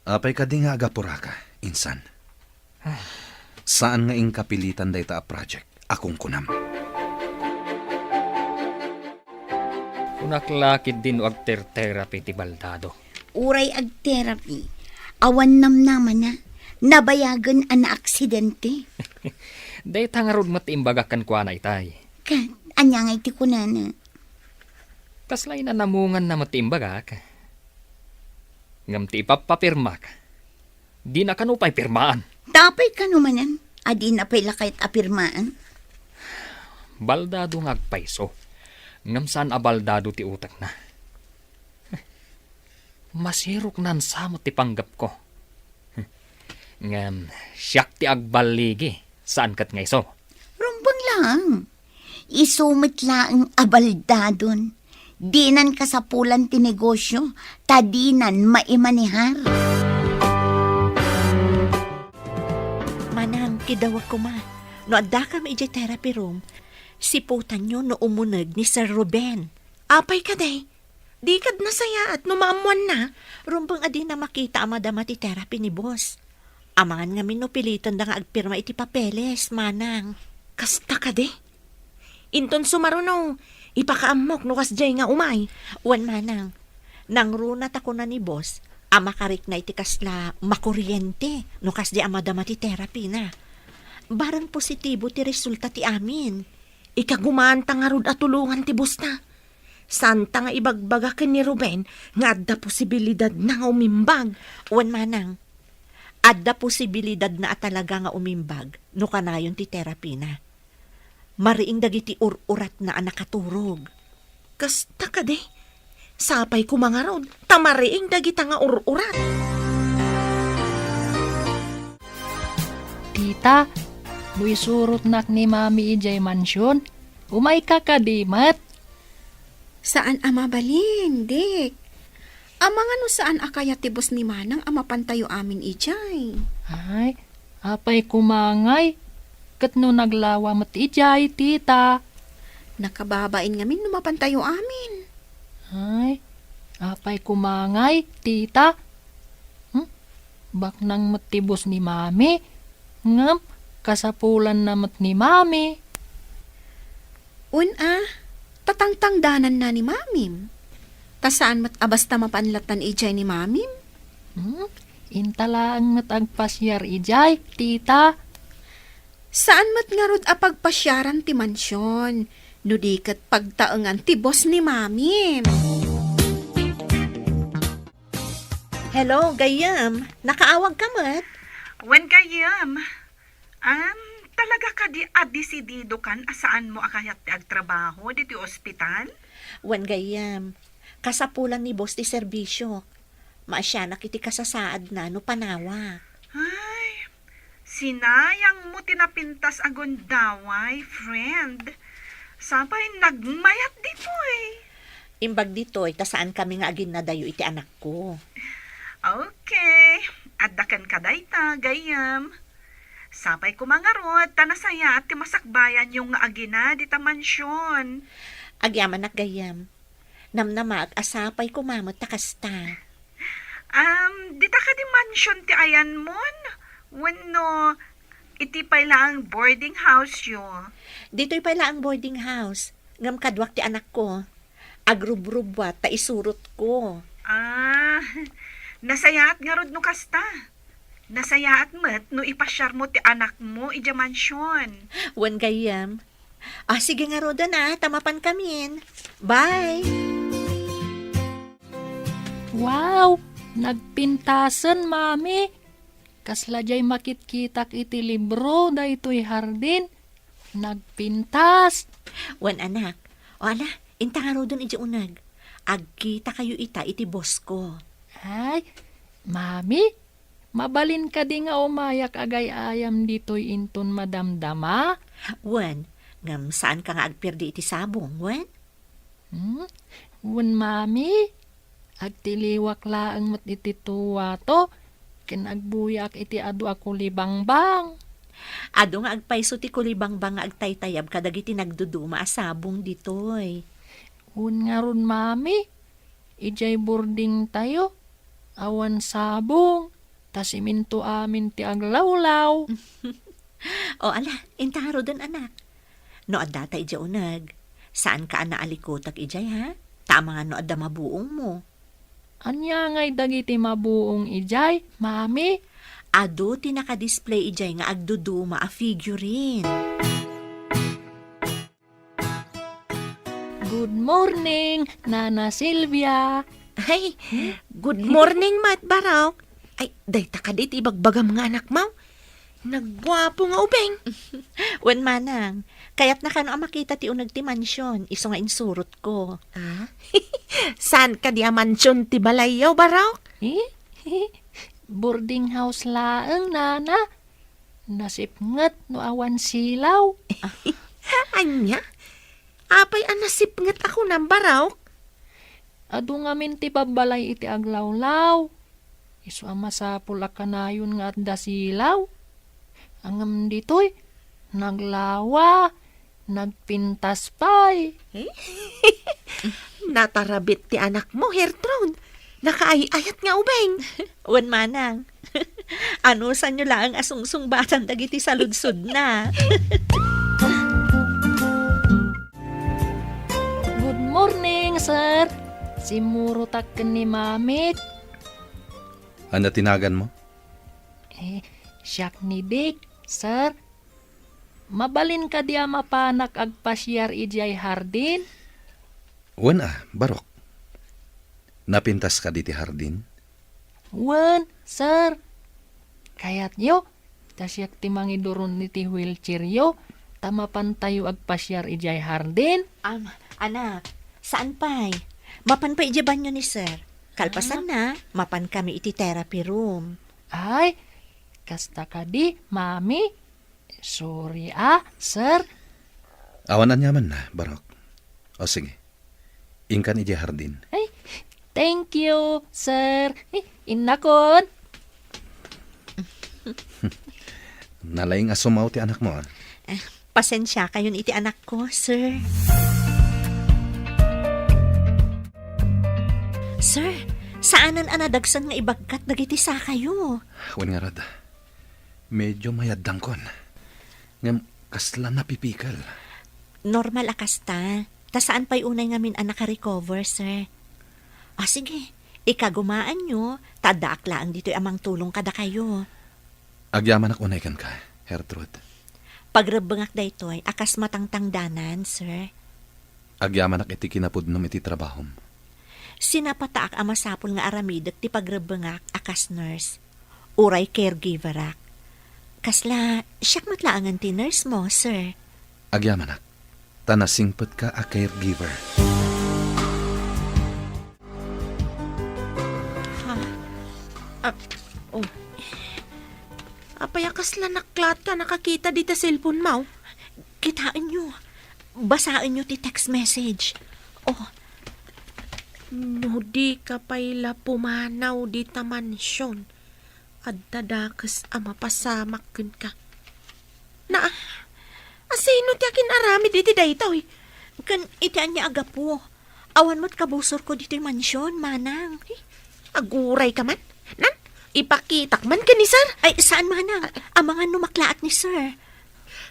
Apay kadi nga agapuraka, insan? Saan nga inka pilitan dayta a project a kunkunam? Kunak la ketdin no agter-therapy ti baldado. Uray agterapi, awan namnamana, nabayagen a naaksidente. Dayta ngarud met ti imbagak kenkuana itay. Ket ania ngay ti kunana? Kasla inanamunganna met ti imbagak. Ngem ti ipapapirmak, dina kano pay pirmaan. Tapay kano manen a dina pay la kayat a pirmaan? Baldado nga agpayso, ngem saan a baldado ti utekna. Masirok nansa met ti panggepko. Ngem siak ti agballigi, saan ket nga isu. Rumbeng laeng. Isu met laeng a baldadon. Dinan kasapulan ti negosio, ta dinan maimanehar. Manang, kidawek koma. No addakam idiay therapy room, siputanyo no umuneg ni Sir Ruben. Apay kadi? Dikad nasayaat no maammoanna? Rumbeng a dina makita a madama ti therapy ni boss. Amangan ngamin no pilitenda nga agpirma iti papeles, manang. Kasta kadi? Inton sumaruno, ipakaammok no kasdiay nga umay. Wen, manang. Nangruna ta kuna ni boss a makarikna iti kasla makuriente no kasdi a madama ti therapy na. Bareng positibo ti resulta ti amin. Ikagumanta ngarud a tulongan ti boss na. Santa nga ibagbaga ken ni Ruben nga adda posibilidad na nga umimbag. Wen manang, adda posibilidad na a talaga nga umimbag no kanayon ti therapy na. Mariing dagiti ur-uratna a nakaturog. Kasta kadi? Sapay koma ngarud, ta mariing dagita nga ur-urat. Tita, no isurotnak ni Mami idiay mansion, umayka kadi met? Saan a mabalin, Dick. Amangan no saan a kayat ti boss ni Manang a mapantayo amin idiay. Ay, apay koma ngay? Ket no naglawa met idiay, tita? Nakababain ngamin no mapantayo amin. Ay, apay koma ngay, tita? Hmm? Baknang met ti boss ni Mami. Ngem, kasapulanna met ni Mami. Wen a, tatangtangdananna ni Mamim. Ta saan met a basta mapanlatan idiay ni Mamim. Hmm? Inta laeng met agpasiar idiay, tita. Saan met ngarud a pagpasiaran ti mansion, no di ket pagtaengan ti boss ni Mamim. Hello, gayyem. Nakaawag ka met? Wen, gayyem. Am, talaga kadi a desididokan a saanmo a kayat ti agtrabaho ditoy ospital? Wen, gayyem. Kasapulan ni boss ti serbisyok. Maasianak iti kasasaadna no panawak. Ay, sinayangmo ti napintas a gundaway, friend. Sapay nagmayat ditoy. Imbag ditoy, ta saankami nga aginnadayo iti anakko. Okay. Adda kenka dayta, gayyem. Sapay koma ngarud, ta nasayaat ti masakbayanyo nga agina dita mansion. Agyamanak, gayyem. Namnamaak a sapay koma met ta kasta. Um, dita kadi mansion ti ayanmon? Wenno iti pay laeng boarding house yo? Ditoy pay laeng boarding house. Ngem kaduak ti anakko. Agrubrubbuat ta isurotko. Ah, nasayaat ngarud no kasta. Nasayaat met no ipasiarmo ti anakmo idiay mansion. Wen gayyem. Ah, sige ngaruden a, ta mapankamin. Bye! Wow! Nagpintasen, Mami. Kasla diay makitkitak iti libro daytoy hardin. Nagpintas. Wen, anak. O ala, inta ngaruden idiay uneg. Agkitakayo ita iti boss ko. Ay, Mami, mabalin kadi nga umayak agay-ayam ditoy inton madamdama? Wen, ngem saanka nga agperdi iti sabong, wen? Hmm? Wen, Mami, agtiliwak laeng met iti tuwato, ken agbuyaak iti adu a kulibangbang. Adu nga agpayso ti kulibangbang nga agtaytayab kadagiti nagduduma a sabong ditoy. Wen ngarud, Mami, idiay boardingtayo, awan sabong, ta simento amin ti aglawlaw. O ala, inta ngaruden, anak. No addata idiay uneg, saanka a naalikutek idiay, ha? Ta amangan no adda mabuongmo. Ania ngay dagiti mabuong idiay, Mami? Adu ti nakadisplay idiay nga agduduma a figurine. Good morning, Nana Silvia. Ay, good morning met, Barok. Ay, dayta kadi ti ibagbagam nga anakmo? Nagguapo nga ubing. Wen manang, kayatna kano a makita ti uneg ti mansion, isu nga insurotko. Ah? Saan kadi a mansion ti balayyo, Barok? Eh? Boarding house laeng, Nana. Nasipnget no awan silaw. Ania? Apay a nasipnget a kunam, Barok? Adu ngamin ti babbalay iti aglawlaw. Isu a masapul a kanayon nga adda silaw. Ngem ditoy, naglawa, nagpintas pay. Eh? Natarabit ti anakmo, Gertrude. Nakaay-ayat nga ubing. Wen manang. Anusanyo laeng a sungsungbatan dagiti saludsodna. Good morning, sir. Simmurotak ken ni Mamik. Ania ti naganmo? Eh, siak ni Dick, sir. Mabalin kadi a mapanak agpasiar idiay hardin? Wen a, Barok. Napintas kadi ti hardin? Wen, sir. Kayatyo, ta siak ti mangiduron iti wheelchairyo, ta mapantayo agpasiar idiay hardin? Am, anak, saan pay? Mapan pay idiay banyo ni sir. Kalpasanna, mapan kami iti therapy room. Ay, kasta kadi, mami. Sorry a, sir. Awan aniamanna, Barok. O sige, inkan idiay hardin. Ay, thank you, sir. Ay, innakon. Nalaing a sumaw ti anakmo, a. Eh, pasensiakayon iti anakko, sir. Sir, saanen a nadagsen nga ibagkat dagiti sakayo. Wen ngarud, medyo mayaddangkon. Ngem kasla napipikel. Normal a kasta. Ta saan pay unay ngamin a nakarecover, sir. Ah, sige. Ikagumaanyo, ta addaak laeng ditoy a mangtulong kadakayo. Agyamanak unay kenka, Gertrude. Pagrebbengak daytoy a kas matangtangdanan, sir. Agyamanak iti kinapudnom iti trabahom. Sinapataak a masapul nga aramidek ti pagrebbengak a kas nurse. Uray caregiverak. Kasla, siak met laengen ti nurse mo, sir. Agyamanak, ta nasingpetka a caregiver. Ha? Ah, oh. Apay a kasla naklaat ka nakakita dita cellphone mo? Kitaenyo. Basaenyo ti text message. Oh. No di ka pay la pumanaw dita mansion, adda dakes a mapasamak kenka. Na, asino ti akin-aramid iti daytoy? Ken iti ania a gapu? Awan met kabusorko ditoy mansion, manang. Eh, aguray ka man? Nan, ipakitak man ken ni sir? Ay, saan, manang. Amangan no maklaat ni sir.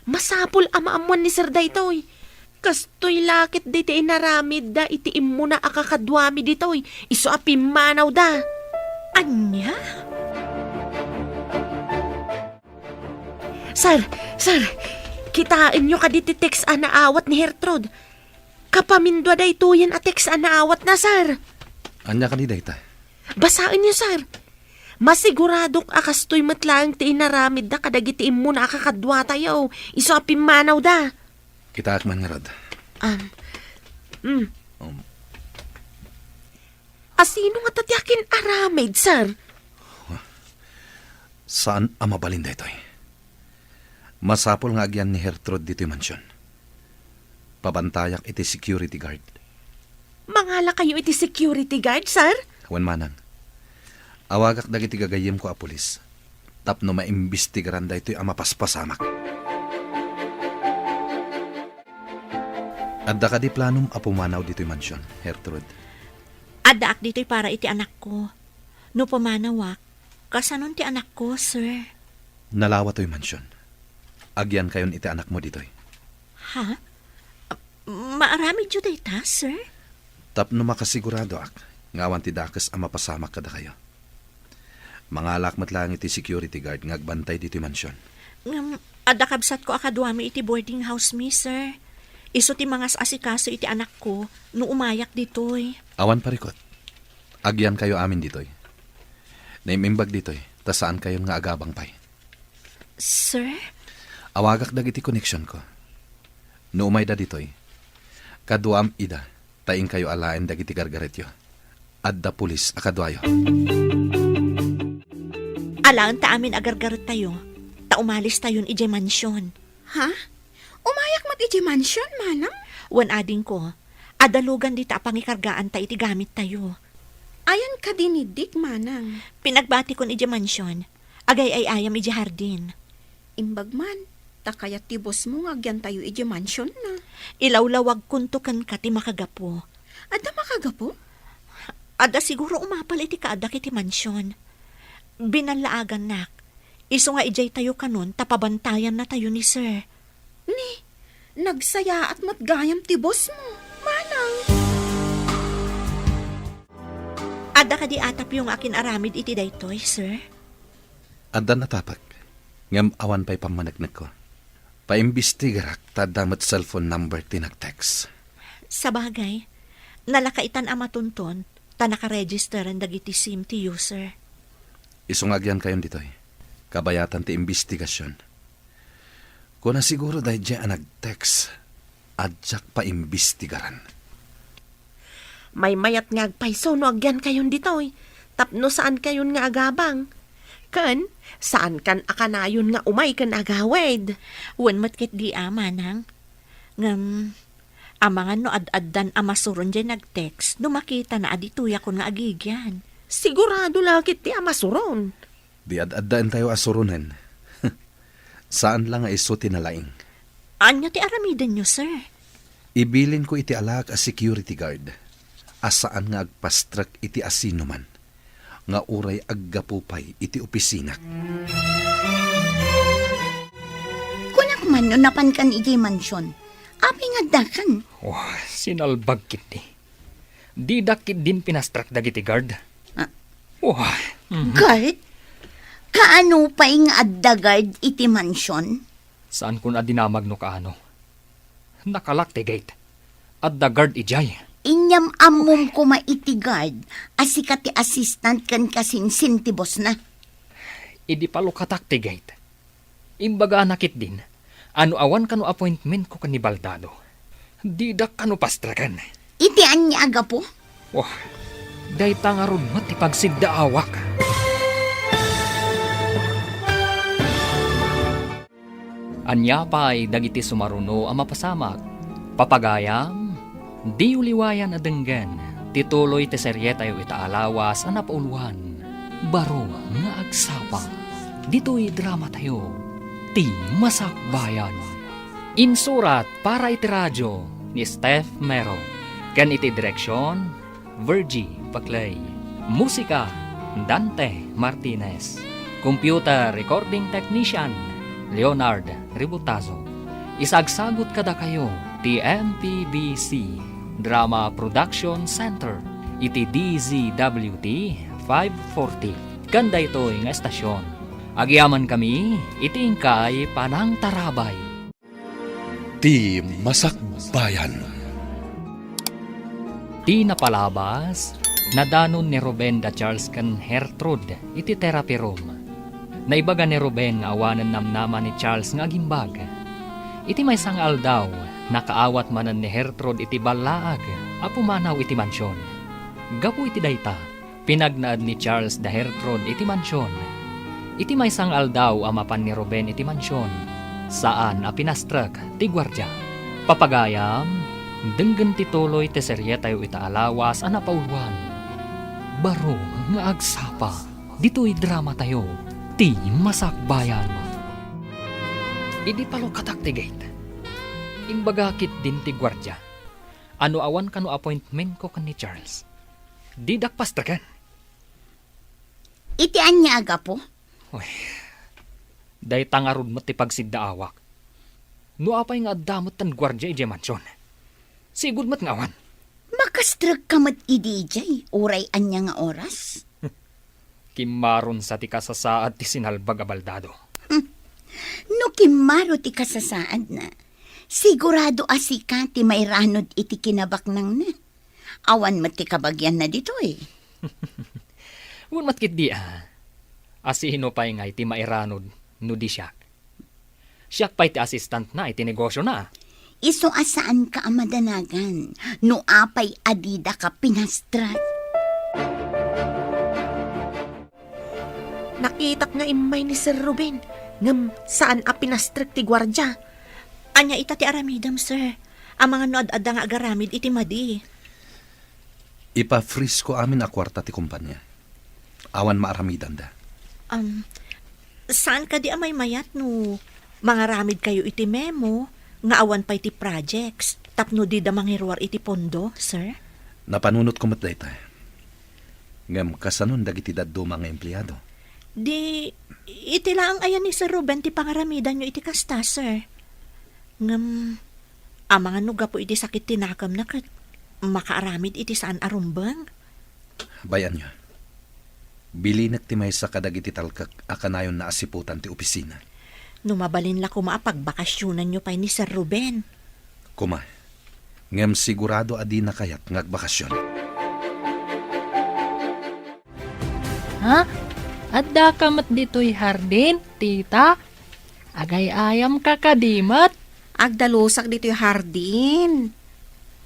Masapul a maammuan ni sir daytoy. Kastoy la ket daytoy inaramidda iti immuna a kakaduami ditoy, isu a pimmanawda. Ania? Sir, sir, kitaenyo kadi ti text a naawat ni Gertrude? Kapamindua daytoyen a text a naawatna, sir. Ania kadi dayta? Basaenyo, sir. Masiguradok a kastoy met laeng ti inaramidda kadagiti immuna a kakaduatayo, isu a pimmanawda. Kitaek man ngarud. Um, mm. Um. Asino ngata ti akin-aramid, sir? Saan a mabalin daytoy. Masapul nga agyan ni Gertrude ditoy mansion. Pabantayak iti security guard. Mangalakayo iti security guard, sir? Wen manang. Awagak dagiti gagayyemko a pulis tapno maimbestigaran daytoy a mapaspasamak. Adda kadi planom a pumanaw ditoy mansion, Gertrude? Addaak ditoy para iti anakko. No pumanawak, kasanon ti anakko, sir? Nalawa toy mansion. Agyankayon iti anakmo ditoy. Ha? Maaramidyo dayta, sir? Tapno makasiguradoak nga awan ti dakes a mapasamak kadakayo. Mangalak met laeng iti security guard nga agbantay ditoy mansion. Ngem, adda kabsatko a kaduami iti boarding house mi, sir. Isu ti mangas-asikaso iti anakko no umayak ditoy. Awan parikut. Agyankayo amin ditoy. Naim-imbag ditoy, ta saankayon nga agabang pay. Sir? Awagak dagiti koneksionko. No umayda ditoy, kaduam ida, ta inkayo alaen dagiti gargaretyo. Adda pulis a kaduayo. Alaenta amin a gargarettayo, ta umalistayon idiay mansion. Ha? Umayak met idiay mansion, manang? Wen adingko, adda lugan dita a pangikargaanta iti gamittayo. Ayan kadi ni Dick, manang? Pinagbatikon idiay mansion. Agay-ay-ayam idiay hardin. Imbag man, ta kayat ti boss mo nga agyantayo idiay mansion na. Ilawlawagkonto kenka ti makagapu. Adda makagapu? Adda siguro umapal iti kaaddak iti mansion. Binallaagannak. Isu nga idiay tayo kanon ta pabantayannatayo ni sir. Ni, nagsayaat met gayam ti boss mo, manang. Adda kadi atapyo nga akin-aramid iti daytoy, sir? Addan atapek, ngem awan pay pammaneknekko. Paimbestigarak ta adda met cellphone number ti nag-text. Sabagay, nalakaitan a matunton ta nakaregisteren dagiti sim ti user. Isu nga agyankayon ditoy, kabayatan ti imbestigasion. Kuna siguro daydiay a nag-text, a diak paimbestigaran. Maymayat nga agpayso no agyankayon ditoy, tapno saankayon nga agabang. Ken, saankan a kanayon nga umay ken agawid. Wen met ketdi a, manang. Ngem, amangan no ad-addan a masuron diay nag-text no makitana a ditoyakon nga agigyan. Sigurado la ketdi a masuron. Di ad-addaentayo a suronen. Saan la nga isu ti nalaing. Ania ti aramidenyo, sir? Ibilinko iti alaak a security guard a saan nga agpastrek iti asinoman nga uray aggapu pay iti opisinak. Kunak man no napankan idiay mansion. Apay nga addakan? Oh, sinalbag ketdi. Didak ketdin pinastrek dagiti guard. Ah. Wah. Mhm. Guard? Kaano pay nga adda guard iti mansion? Saankon a dinamag no kaano. Nakalak ti gate. Adda guard idiay. Inyam-ammom koma iti guard a sika ti assistant ken kasinsin ti bossna. Idi palukatak ti gate, imbagana ketdin a no awan kano appointmentko ken ni Baldado, didak kano pastreken. Iti ania a gapu? Wah, dayta ngarud met ti pagsiddaawak. Ania pay dagiti sumaruno a mapasamak? Papagayam, diyo liwayan a denggen ti tuloy ti serietayo ita a lawas a napauluan, Baro nga Agsapa. Ditoy dramatayo, Ti Masakbayan. Insurat para iti radio ni Steph Mero, ken iti direksion, Virgie Paclay. Musika, Dante Martinez. Computer recording technician, Leonard Ributazo. Isagsagut kadakayo ti M P B C Drama Production Center iti D Z W T five forty. Ken daytoy nga estasion, agyamankami iti inkay panangtarabay. Ti Masakbayan. Ti napalabas, nadanon ni Ruben da Charles ken Gertrude iti therapy room. Naibaga ni Ruben nga awanen namnama ni Charles nga agimbag. Iti maysa nga aldaw, nakaawat manen ni Gertrude iti ballaag a pumanaw iti mansion. Gapu iti dayta, pinagnaed ni Charles da Gertrude iti mansion. Iti maysa nga aldaw a mapan ni Ruben iti mansion, saan a pinastrek ti guardia. Papagayam, denggen ti tuloy ti serietayo ita a lawas a napauluan, Baro nga Agsapa. Ditoy dramatayo, Ti Masakbayan. Idi palukatak ti gate, imbaga ketdin ti guardia a no awan kano appointmentko ken ni Charles, didak pastreken. Iti ania a gapu? Uy, dayta ngarud met ti pagsiddaawak. No apay nga adda met ti guardia idiay mansion, sigud met nga awan. Makastrekka met idi idiay, uray ania nga oras? Kimmaron sa ti kasasaad ti sinalbag a baldado. Hmm. No kimmaro ti kasasaadna, sigurado a sika ti mairanod iti kinabaknangna. Awan met ti kabagianna ditoy. Wen met ketdi a, a sino pay ngay ti mairanod no di siak? Siak pay ti assistantna iti negosiona. Isu a saanka a madanagan no apay a didaka pinastrek. Nakitak nga immay ni Sir Ruben, ngem saan a pinastrek ti guardia. Ania ita ti aramidem, sir? Amangan no ad-adda nga agaramid iti madi. Ipa-freeze ko amin a kuarta ti kompania. Awan maaramidanda. Um, saan kadi a maymayat no mangaramidkayo iti memo nga awan pay ti projects tapno dida mangiruar iti pondo, sir? Napanunotko met dayta. Ngem kasanon dagiti dadduma nga empleado? Di, iti laeng aya ni Sir Ruben ti pangaramidanyo iti kasta, sir. Ngem, amangan no gapu iti sakit ti nakemna ket makaaramid iti saan a rumbeng? Bay-anyo. Bilinek ti maysa kadagiti talkek a kanayonna a siputan ti opisina. No mabalin la koma a pagbakasionanyo pay ni Sir Ruben. Koma, ngem sigurado a dina kayat nga agbakasion. Ha? Addaka met ditoy hardin, tita? Agay-ayamka kadi met? Agdalusak ditoy hardin.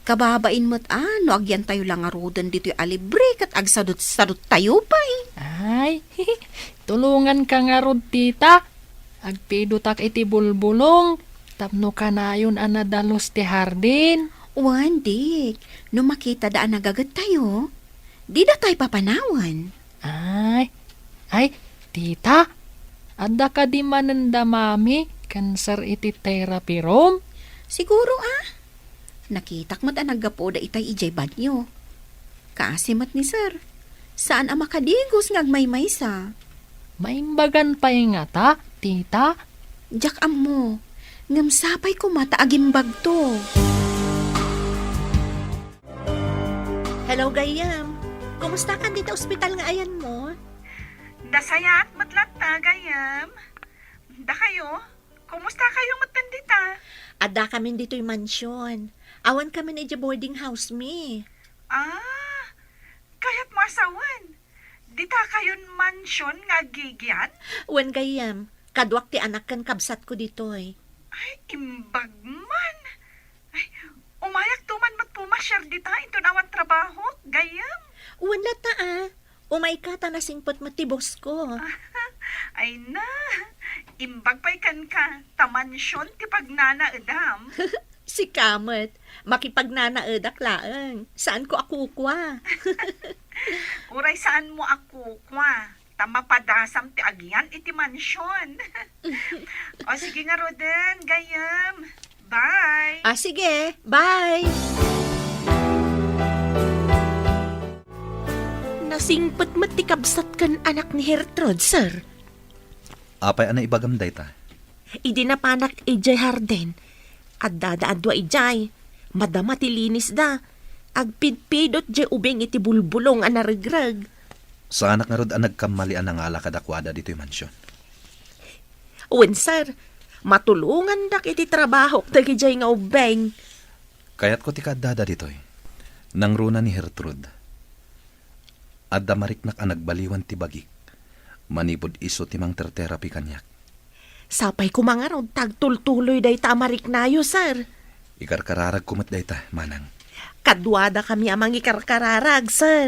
Kababain met a no agyantayo la ngaruden ditoy a libre ket agsadut-saduttayo pay. Ay, tulonganka ngarud, tita. Agpidotak iti bulbulong tapno kanayon a nadalus ti hardin. Wen, Dik, no makitada a nagagettayo, dida tay papanawen. Ay, ay, tita, adda kadi manen da mami ken sir iti therapy room? Siguro a. Nakitak met a naggapuda itay idiay banyo. Kaasi met ni sir. Saan a makadigos nga agmaymaysa. Maimbagan pay ngata, tita? Diak ammo. Ngem sapay koma ta agimbagto. Hello, gayyem. Kumustakan dita ospital nga ayanmo? Nasayaat met latta, gayyem. Dakayo? Kumusta kayo met dita? Adda kamin ditoy mansion. Awan kamin idiay boarding house mi. Ah, kayatmo a sawen. Dita kayon mansion nga aggigyan? Wen gayyem, kaduak ti anak ken kabsatko ditoy. Ay, imbag man. Ay, umayak to man met pumasiar dita inton awan trabaho, gayyem? Wen latta a. Umayka ta nasingpet met ti boss ko. Ay na, imbag pay kenka, ta mansion ti pagnanaedam. Sika met, makipagnanaedak laeng. Saanko a kukua. Uray saanmo a kukua, ta mapadasam ti agyan iti mansion. O sige ngaruden, gayyem. Bye. Ah, sige. Bye. Nasingpet met ti kabsat ken anak ni Gertrude, sir. Apay a naibagam dayta? Idi napanak idiay hardin, addada a dua idiay. Madama ti linisda. Agpidpidot diay ubing iti bulbulong a naregreg. Saanak ngarud a nagkammali a nangala kadakuada ditoy mansion. Wen, sir, matulongandak iti trabahok dagidiay nga ubbing. Kayatko ti kaaddada ditoy. Nangruna ni Gertrude. Adda mariknak a nagbaliwan ti bagik. Manipud isu ti mangterterapi kaniak. Sapay koma ngarud ta agtultuloy dayta a mariknayo, sir. Ikarkararagko met dayta, manang. Kaduadakami a mangikarkararag, sir.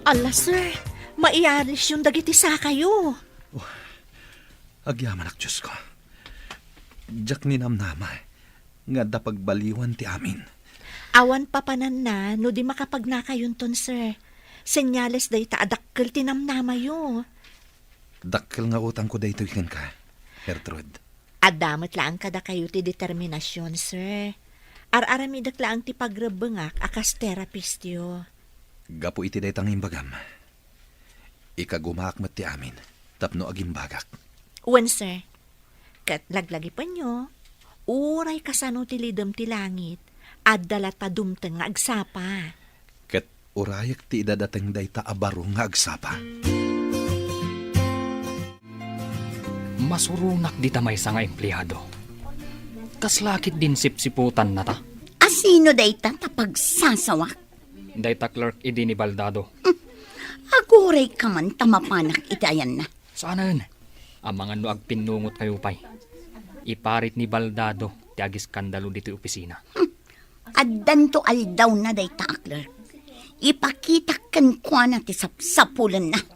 Ala, sir, maialisyon dagiti sakayo. Oh, agyamanak, Diosko. Diak ninamnama nga adda pagbaliwan ti amin. Awan papananna no di makapagnakayonton, sir. Senyales dayta a dakkel ti namnamayo. Dakkel nga utangko daytoy kenka, Gertrude. Adda met laeng kadakayo ti determinasion, sir. Ar-aramidek laeng ti pagrebbengak a kas terapistyo. Gapu iti dayta nga imbagam, ikagumaak met ti amin tapno agimbagak. Wen, sir. Ket laglagipenyo, uray kasano ti lidem ti langit, adda latta dumteng nga agsapa. Ket urayek ti idadateng dayta a baro nga agsapa. Masuronak dita maysa nga empleado. Kasla ketdin sipsiputanna ta. A sino dayta ta pagsasawak? Dayta clerk idi ni Baldado. Hmm. Aguray ka man ta mapanak iti ayanna. Saanen. Amangan no agpinnungotkayo pay. Iparit ni Baldado ti agiskandalo ditoy opisina. Hmm. Addanto aldawna dayta a clerk. Ipakitak kenkuana ti sapsapulenna.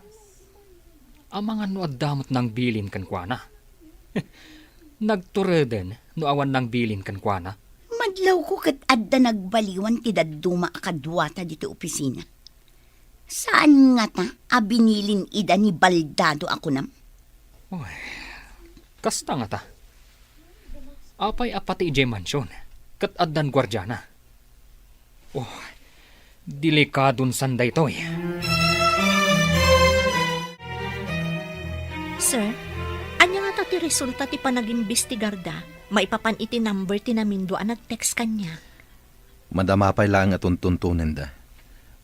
Amangan no adda met nangbilin kenkuana. Nagtureden no awan nangbilin kenkuana. Madlawko ket adda nagbaliwan ti dadduma a kaduata ditoy opisina. Saan ngata a binilin ida ni Baldado a kunam? Oy, kasta ngata. Apay a pati idiay mansion, ket addan guardiana. Oh, delikadon san daytoy. Sir, ania ngata ti resulta ti panagimbestigarda maipapan iti number ti namindua a nag-text kaniak? Madama pay laeng a tuntuntonenda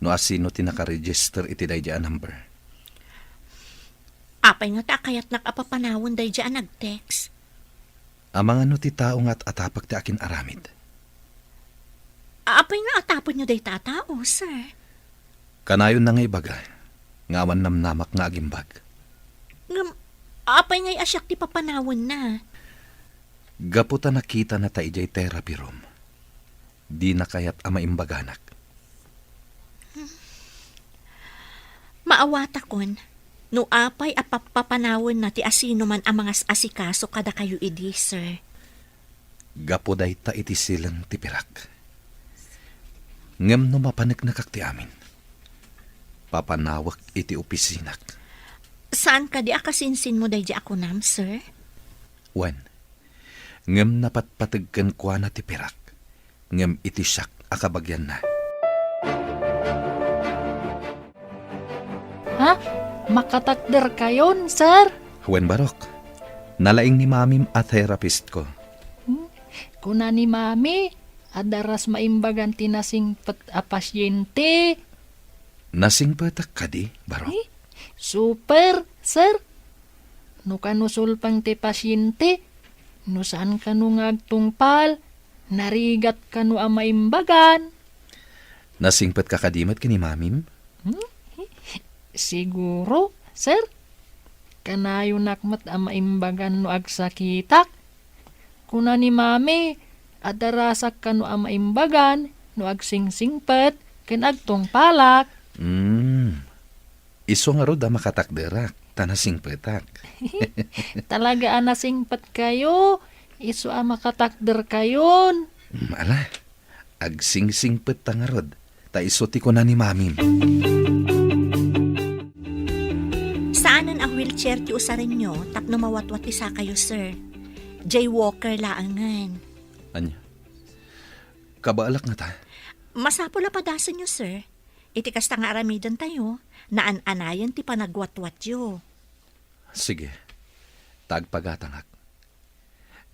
no asino ti nakaregister iti daydi a number. Apay ngata a kayatnak a papanawen daydiay a nag-text? Amangan no ti tao nga at-atapek ti akin-aramid. Apay nga atapekyo dayta a tao, sir? Kanayonna nga ibaga nga awan namnamak nga agimbag. Ngem, apay ngay a siak ti papanawenna? Gapu ta nakitana ta idiay therapy room, dina kayat a maimbaganak. Maawatakon no apay a pappapanawenna ti asinoman a mangas-asikaso kadakayo idi, sir. Gapu dayta iti silen ti pirak. Ngem no mapaneknekak ti amin, papanawek iti opisinak. Saan kadi a kasinsinmo daydi a kunam, sir? Wen, ngem napatpateg kenkuana ti pirak, ngem iti siak a kabagianna. Ha? Makatakderkayon, sir? Wen, Barok. Nalaing ni Mamim a therapist ko. Hmm? Kuna ni Mami, adda ras maimbagan ti nasingpet a pasyente. Nasingpetak kadi, Barok? Eh, super, sir. No kano sulpang ti pasyente, no saan kano nga agtungpal, narigat kano a maimbagan. Nasingpetka kadi met ken ni Mamim? Hmm? Siguro, sir. Kanayonak met a maimbagan no agsakitak. Kuna ni Mami, adda rasak kano a maimbagan no agsingsingpet ken agtungpalak. Hmm. Isu ngarud a makatakderak, ta nasingpetak. Talaga a nasingpetkayo, isu a makatakderkayon. Hmm, ala, agsingsingpetta ngarud, ta isu ti kuna ni Mamim. Saanen a wheelchair ti usarenyo tapno mawatwat ti sakayo, sir. Jaywalker laengen. Ania? Kabaelak ngata? Masapul a padasenyo, sir. Iti kasta nga aramidentayo, naan-anayen ti panagwatwatyo. Sige, ta agpagatangak.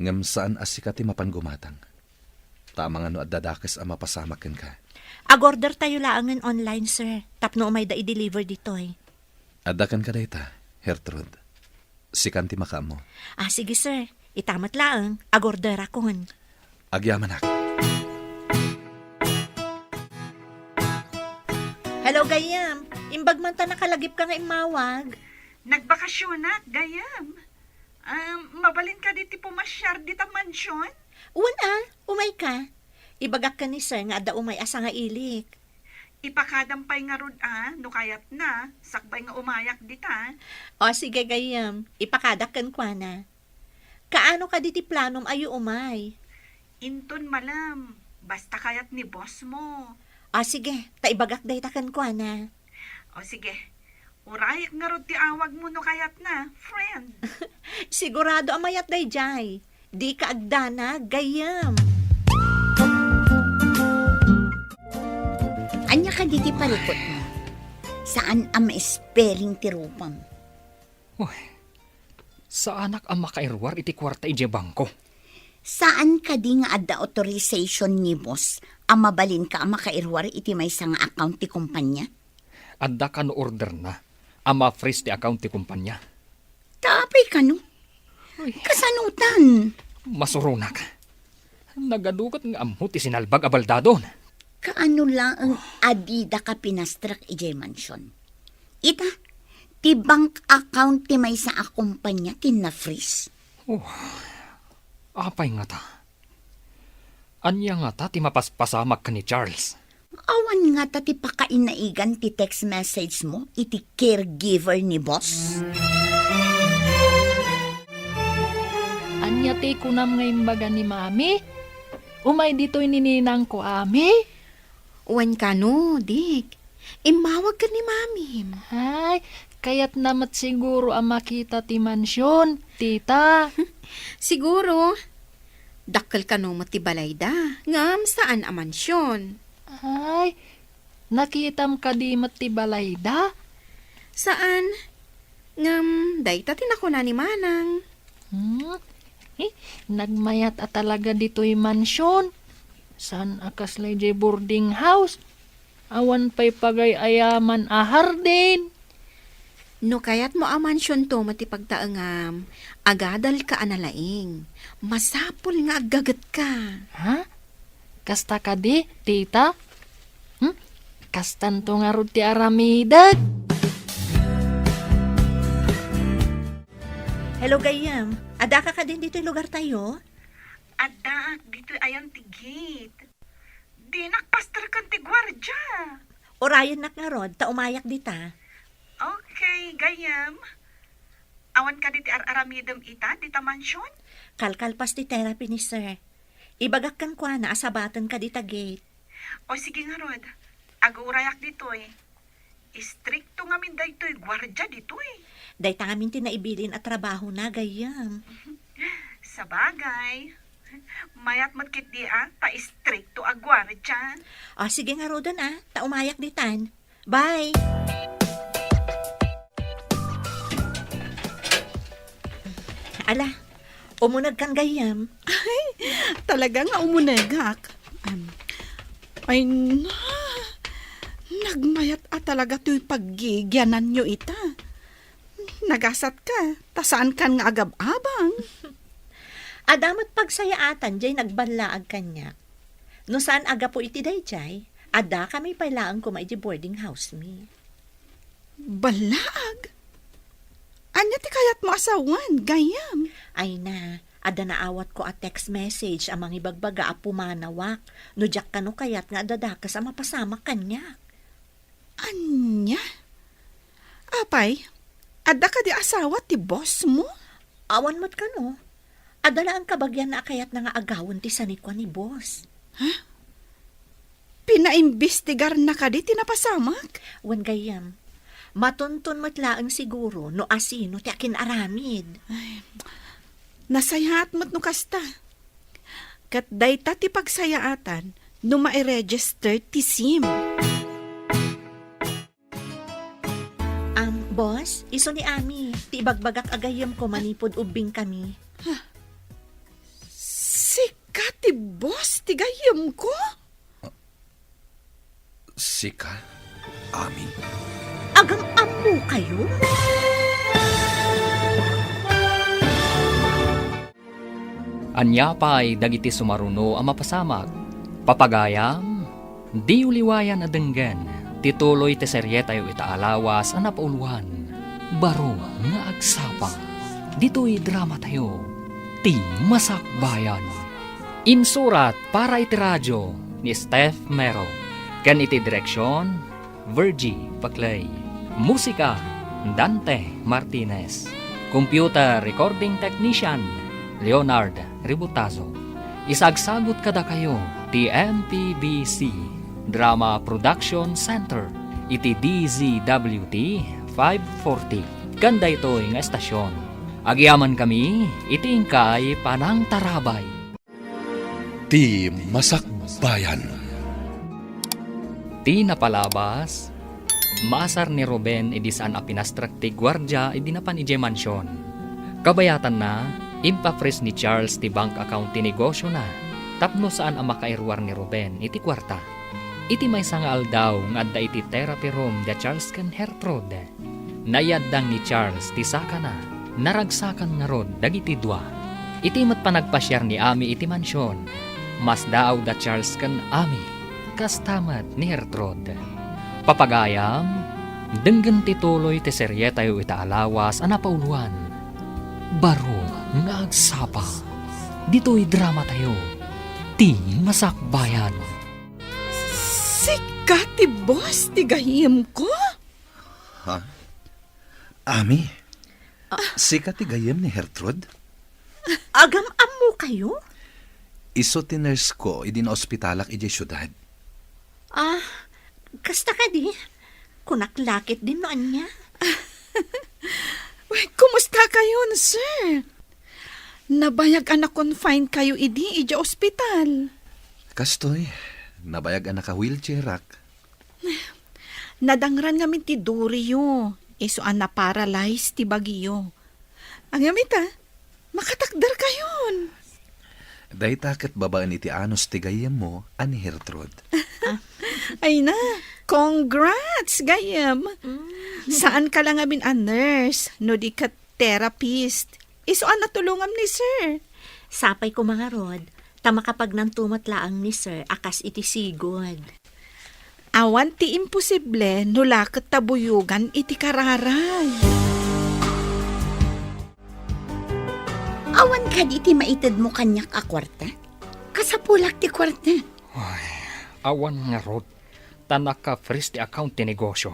Ngem saan a sika ti mapan gumatang. Ta amangan no adda dakes a mapasamak kenka. Agordertayo laengen online, sir, tapno umayda i-deliver ditoy. Adda kenka dayta, Gertrude. Sikan ti makaammo. Ah, sige, sir. Ita met laeng, agorderakon. Agyamanak. Hello, gayyem. Imbag man ta nakalagipka nga immawag. Nagbakasionak, gayyem. Ah, mabalin kadi ti pumasiar dita mansion? Wen a, umayka. Ibagak ken ni sir nga adda umay a sangailik. Ipakadam pay ngarud a, no kayatna, sakbay nga umayak dita. O, sige, gayyem. Ipakadak kenkuana. Kaano kadi ti planom a umay? Inton malem, basta kayat ni boss mo. O, sige, ta ibagak dayta kenkuana. O, sige. Urayek ngarud ti awagmo no kayatna, friend. Sigurado a mayat daydiay. Dika agdanag, gayyem. Ania kadi ti parikutmo? Saan a ma-spelling ti rupam. Uy, saanak a makairuar iti kuarta idiay bangko. Saan kadi nga adda authorization ni boss a mabalinka a makairuar iti maysa nga account ti kumpanya? Adda kano orderna a ma-freeze ti account ti kumpanya. Ta apay kano? Uy. Kasanotan? Masuronak. Nagaduket nga ammo ti sinalbag a baldadon. Kaano laeng a didaka pinastrek idiay mansion? Ita, ti bank account ti maysa a kumpanya ti na-freeze. Oh, apay ngata? Ania ngata ti mapaspasamak ken ni Charles? Awan ngata ti pakainaigan ti text message mo iti caregiver ni boss? Ania ti kunam nga imbaga ni Mami? Umay ditoy ni ninangko, Ami? Wen kano, Dick. Immawag ken ni Mamim. Ay, kayatna met siguro a makita ti mansion, tita. Siguro. Dakkel kano met ti balayda, ngem saan a mansion. Ay, nakitam kadi met ti balayda? Saan. Ngem dayta ti nakuna ni Manang. Hmm? Eh, nagmayat a talaga ditoy mansion. Saan a kasla idiay boarding house? Awan pay pagay-ayaman a hardin. No kayatmo a mansionto met ti pagtaengam, agadalka a nalaing. Masapul nga aggagetka. Ha? Kasta kadi, tita? Hmm? Kastanto ngarud ti aramidek? Hello, gayyem. Addaka kadin ditoy lugartayo? Addaak ditoy ayan ti gate. Dinak pasterken ti guardia. Urayennak ngarud, ta umayak dita. Okay, gayyem. Awan kadi ti ar-aramidem ita, dita mansion? Kalkalpas ti therapy ni sir. Ibagak kenkuana a sabatenka dita gate. O sige ngarud, agurayak ditoy. Istrikto ngamin daytoy guardia ditoy. Dayta ngamin ti naibilin a trabahona, gayyem. Sabagay. Mayat met ketdi a, ta istrikto a guardia. O, sige ngaruden a, ta umayak ditan. Bye! Ala, umunegkan gayyem. Ay, talaga nga umunegak. Am, ay, na, nagmayat a talaga toy paggigiananyo ita. Nagasatka, ta saankan nga agab-abang. Adda met pagsayaatan jay nagballaag kaniak. No saan a gapu iti dayjay, addakami pay laeng koma iti boarding house mi. Ballaag? Ania ti kayatmo a sawen, gayyem? Ay na, adda naawatko a text message a mangibagbaga a pumanawak no diak kano kayat nga adda dakes a mapasamak kaniak. Ania? Apay, adda kadi asawa ti boss mo? Awan met kano. Adda laeng kabagianna a kayatna nga agawen ti sanikua ni boss. Ha? Pinaimbestigarna kadi ti napasamak? Wen gayyem, matunton met laeng siguro no asino ti akin-aramid. Ay, nasayaat met no kasta. Ket dayta ti pagsayaatan no mairegister ti sim. Am, boss, isu ni Ami, ti ibagbagak a gayyemko manipud ubbingkami. Sika ti boss ti gayyemko? Sika, Ami? Agam-ammokayo? Ania pay dagiti sumaruno a mapasamak? Papagayam, diyo liwayan a denggen ti tuloy ti serietayo ita a lawas a napauluan, Baro nga Agsapa. Ditoy dramatayo, Ti Masakbayan. Insurat para iti radio ni Steph Mero, ken iti direksion, Virgie Paclay. Musika, Dante Martinez. Computer Recording Technician, Leonard Ributazo. Isagsagut kadakayo ti M P B C Drama Production Center iti D Z W T five forty. Ken daytoy nga estasion, agyamankami iti inkay panangtarabay. Ti Masakbayan. Ti napalabas, maasar ni Ruben idi saan a pinastrek ti guardia idi napan idiay mansion. Kabayatanna, impa-freeze ni Charles ti bank account ti negosiona tapno saan a makairuar ni Ruben iti kuarta. Iti maysa nga aldaw nga adda iti therapy room da Charles ken Gertrude, naiyaddang ni Charles ti sakana. Naragsakan ngarud dagiti dua. Iti met panagpasiar ni Ami iti mansion, masdaaw da Charles ken Ami, kasta met ni Gertrude. Papagayam, denggen ti tuloy ti serietayo ita a lawas a napauluan, Baro nga Agsapa. Ditoy dramatayo, Ti Masakbayan. Sika ti boss ti gayyemko? Ha? Ami? Ah. Sika ti gayyem ni Gertrude? Agam-ammokayo? Isu ti nurse ko idi naospitalak idiay siudad. Ah, kasta kadi? Kunak la ketdin no ania. Uy, kumusta kayon, sir? Nabayag a na-confine kayo idi idiay ospital. Kastoy, nabayag a naka-wheelchairak. Nadangran ngamin ti duriyo, isu a na-paralyze ti bagiyo. Ngem ita, makatakderkayon. Dayta ket babaen iti anus ti gayyemmo a ni Gertrude. Ay na, Congrats, gayyem! Mm. Saanka la ngamin a nurse, no di ket therapist. Isu a natulongam ni sir. Sapay koma ngarud, ta makapagnanto met laeng ni sir a kas iti sigud. Awan ti imposible no la ket ta buyogan iti kararay. Awan kadi ti maitedmo kaniak a kuarta? Kasapulak ti kuarta. Ay, awan ngarud, ta naka-freeze ti account ti negosyo.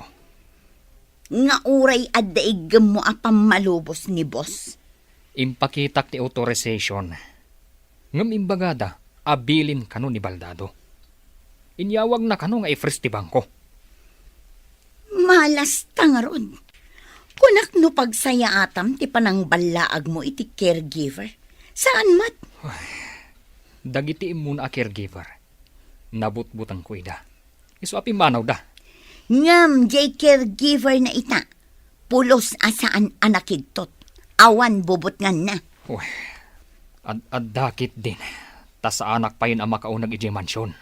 Nga uray adda iggemmo a pammalubos ni boss. Impakitak ti authorization. Ngem imbagada a bilin kano ni Baldado. Inyawagna kano nga i-freeze ti bangko. Malasta ngarud. Kunak no pagsayaatam ti panangballaagmo iti caregiver. Saan met? Dagiti immuna a caregiver, nabutbutengko ida. Isu a pimmanawda. Ngem diay caregiver na ita, pulos a saan a nakigtot. Awan bubutnganna. Uy, ad-, adda ketdin, ta saanak payen a makauneg idiay mansion.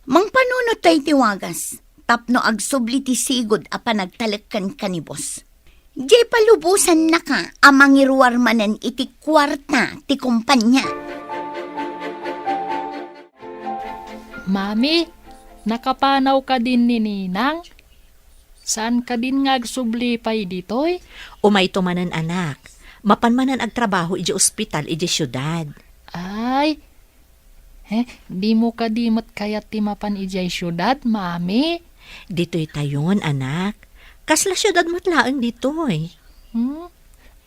Mangpanunot tayo ti wagas, tapno agsubli ti sigud a panagtalek kenka ni boss. Diay palubosannaka a mangiruar manen iti kuarta ti kumpanya. Mami, nakapanawka din ni Ninang? Saan kadin nga agsubli pay ditoy? Umayto manen, anak. Mapan manen agtrabaho idiay ospital idiay siudad. Ay, eh, dimo kadi met kayat ti mapan idiay siudad, Mami? Ditoy tayon, anak. Kasla siudad met laeng ditoy. Hmm?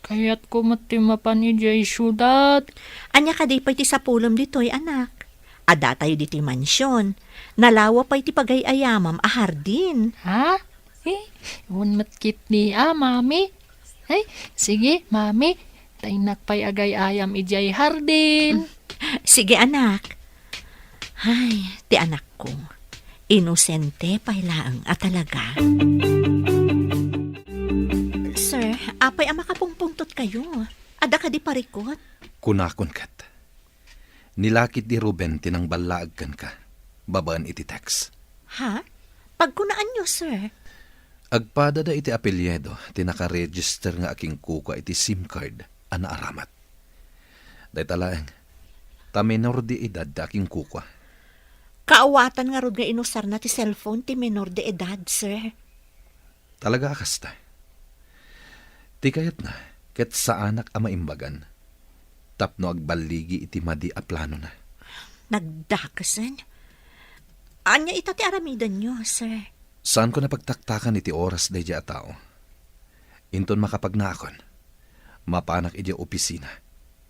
Kayatko met ti mapan idiay siudad. Ania kadi pay ti sapulem ditoy, anak? Adda tayo ditoy mansion. Nalawa pay ti pagay-ayamam a hardin. Ha? Eh, wen met ketdi a, Mami. Ay, sige, Mami. Ta innak pay agay-ayam idiay hardin. Sige, anak. Ay, ti anakko. Inosente pay laeng a talaga. Sir, apay a makapungpungtot kayo? Adda kadi parikot? Kunakon ket. Ni lakit di Ruben ti nangballaag kenka, babaen iti text. Ha? Pagkunaanyo, sir? Agpadada iti apelyido ti nakaregister nga akinkukua iti SIM card a naaramat. Dayta laeng, ta menor de edad ti akinkukua. Kaawatan ngarud nga inusarna ti cellphone ti menor de edad, sir. Talaga a kasta. Ti kayatna, ket saanak a maimbagan, tapno agballigi iti madi a planona. Nagdakesen? Ania ita ti aramidenyo, sir? Saanko napagtaktakan iti oras daydiay a tao. Inton makapagnaakon, mapanak idiay opisina,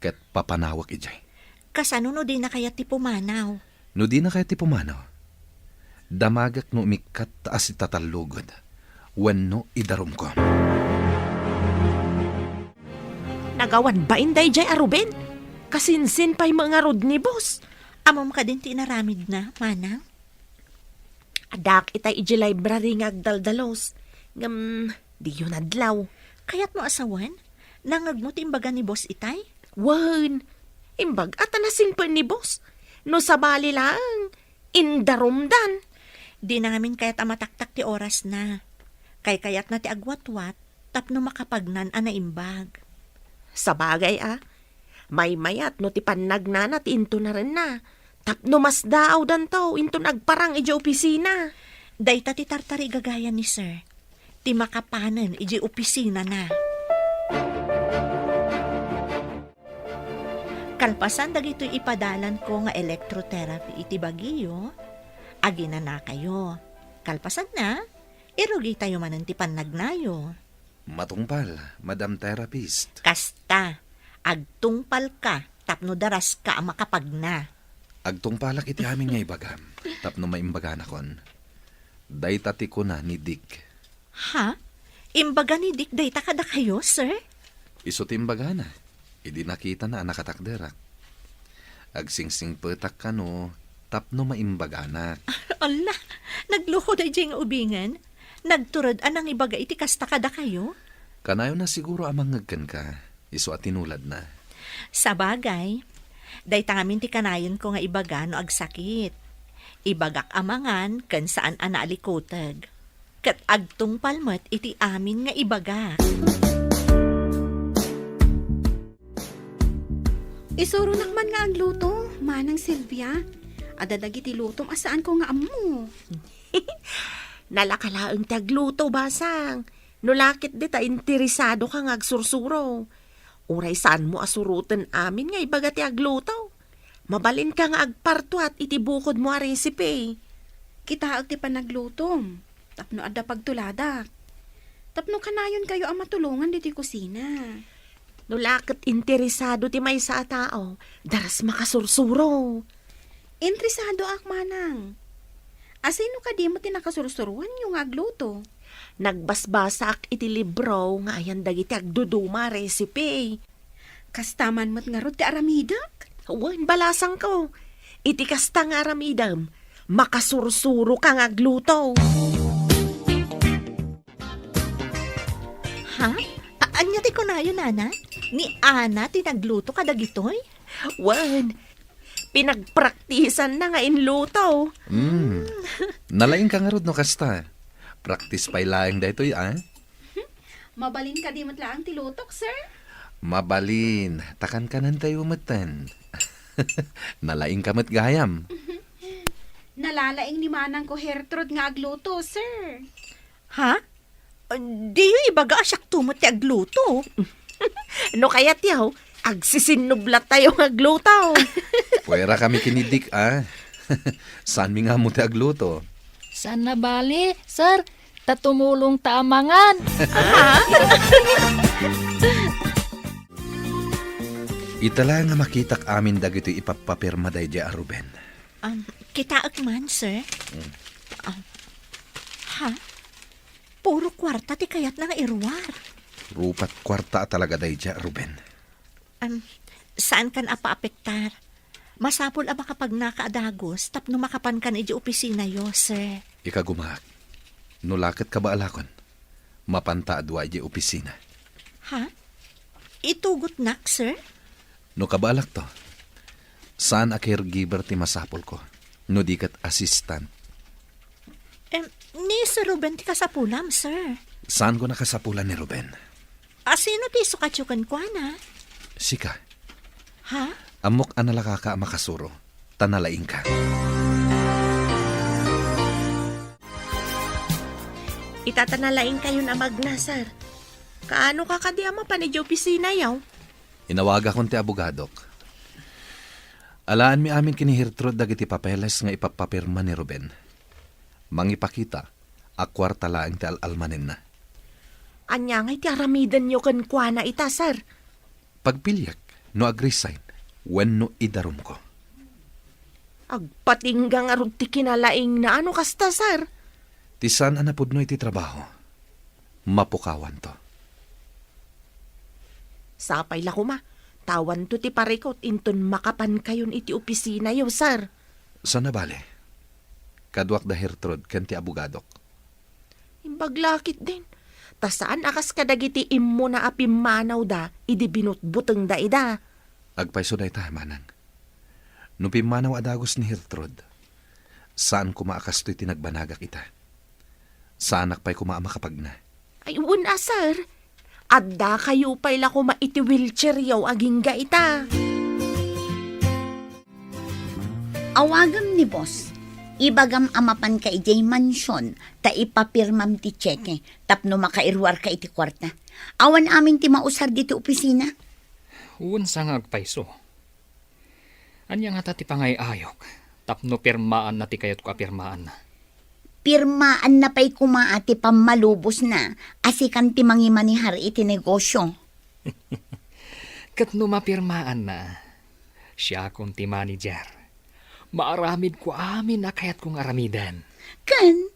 ket papanawak idiay. Kasano no dina kayat ti pumanaw? No dina kayat ti pumanaw, damagak no umikkat ta asitatallogen wenno idarumko. Nagawan bain daydiay a Ruben? Kasinsin pay met ngarud ni boss. Ammom kadin ti inaramidna, manang? Addaak itay idiay library nga agdaldalus. Ngem, diyo nadlaw. Kayatmo a sawen? Nangngegmo ti imbaga ni boss itay? Wen, imbag-a ta nasingpet ni boss. No sabali laeng, indarumdan. Dina ngamin kayat a mataktak ti orasna. Kaykayatna ti agwatwat tapno makapagnan a naimbag. Sabagay a, maymayat no ti pannagnana ti intunarenna, tapno masdaawdanto inton agparang idiay opisina. Dayta ti tartarigagayan ni sir, ti makapanen idiay opisinana. Kalpasan dagitoy ipadalanko nga electrotherapy iti bagiyo, aginanakayo. Kalpasanna, irugitayo manen ti pannagnayo. Matungpal, Madam Therapist. Kasta, agtungpalka tapno daraska a makapagna. Agtungpalak iti amin nga ibagam tapno maimbaganakon. Dayta ti kuna ni Dick. Ha? Imbaga ni Dick dayta kadakayo, sir? Isu ti imbagana idi nakitana a nakatakderak. Agsingsingpetak kano tapno maimbaganak. Ala, nagluko daydiay nga ubingen. Nagtured a nangibaga iti kasta kadakayo? Kanayonna siguro a mangngeg kenka, isu a tinuladna. Sabagay, dayta ngamin ti kanayonko nga ibaga no agsakit. Ibagak a mangan ken saan a naalikuteg. Ket agtungpal met iti amin nga ibagak. Isuronak man nga agluto, Manang Silvia. Adda dagiti lutom a saanko nga ammo. Nalaka laeng ti agluto, basang. No la ket dita interesado ka nga agsursuro. Uray saanmo a suroten amin nga ibaga ti agluto. Mabalinka nga agpartuat iti bukodmo a recipe. Kitaek ti panaglutom, tapno adda pagtuladak. Tapno kanayonkayo a matulongan ditoy kusina. No la ket interesado ti maysa a tao, daras makasursuro. Interesadoak, Manang. Asino kadi met ti nakasursuroanyo nga agluto? Nagbasbasaak iti libro nga ayan dagiti agduduma a recipe. Kasta man met ngarud ti aramidek? Wen, balasangko. Iti kasta nga aramidem, makasursuro ka nga agluto. Ha? A-, ania ti kunayo, Nana? Ni Ana ti nagluto kadagitoy? Wen, pinagpraktisanna nga inluto. Mm. Nalaingka ngarud no kasta. Practice pay laeng daytoy, a? Mabalin kadi met laeng ti lutok, sir? Mabalin. Ta kankanentayo metten. Nalaingka met gayam. Nalalaing ni manangko Gertrude nga agluto, sir. Ha? Diyo ibaga a siakto met ti agluto. No kayatyo, agsisinnublatayo nga agluto. Puwera kami ken ni Dick, a. Saanmi nga ammo ti agluto. Saan a bale, sir. Ta tumulongta a mangan. Ita la nga makitak amin dagitoy ipappapirma daydiay a Ruben. Um, kitaek man, sir. Mm. Um, ha? Puro kuarta ti kayatna nga iruar. Rupat kuarta a talaga daydiay a Ruben. Um, saankan a paapektar. Masapul a makapagnaka a dagus tapno makapankan idiay opisinayo, sir. Ikagumaak. No la ket kabaalakon, mapanta a dua idiay opisina. Ha? Itugotnak, sir? No kabaalakto, saan a caregiver ti masapulko, no di ket assistant. Em, ni Sir Ruben ti kasapulam, sir. Saanko a kasapulan ni Ruben. Asino ti isukatyo kenkuana? Sika. Ha? Ammok a nalakaka a makasuro, ta nalaingka. Ita ta nalaingkayon a magna, sir. Kaano ka kadi a mapan idiay opisinayo? Inawagakon ti abogadok. Alaanmi amin ken ni Gertrude dagiti papeles nga ipappapirma ni Ruben. Mangipakita a kuarta laeng ti al-almanenna. Ania ngay ti aramidenyo kenkuana ita, sir? Pagpiliek no ag-resign wenno idarumko. Agpatingga ngarud ti kinalaingna no kasta, sir. Ti saan a napudno iti trabaho, mapukawanto. Sapay la koma, ta awanto ti parikut inton makapankayon iti opisinayo, sir. Saan a bale. Kaduak da Gertrude ken ti abogadok. Imbag la ketdin. Ta saan a kas kadagiti immuna a pimmanawda idi binutbutengda ida. Agpayso dayta, manang. No pimmanaw a dagus ni Gertrude, saan koma a kastoy ti nagbanagak ita. Saanak pay koma a makapagna. Ay, wen a, sir. Addakayo pay la koma iti wheelchairyo agingga ita. Awagem ni boss. Ibagam a mapanka idiay mansion ta ipapirmam ti tseke tapno makairuarka iti kuarta. Awan amin ti mausar ditoy opisina. Wen sa nga agpayso. Ania ngata ti pangay-ayok tapno pirmaanna ti kayatko a pirmaanna? Pirmaanna pay koma a ti pammalubosna a sikan ti mangimanehar iti negosio. Ket no mapirmaanna, siakon ti manager. Maaramidko amin a kayatko nga aramiden. Ken,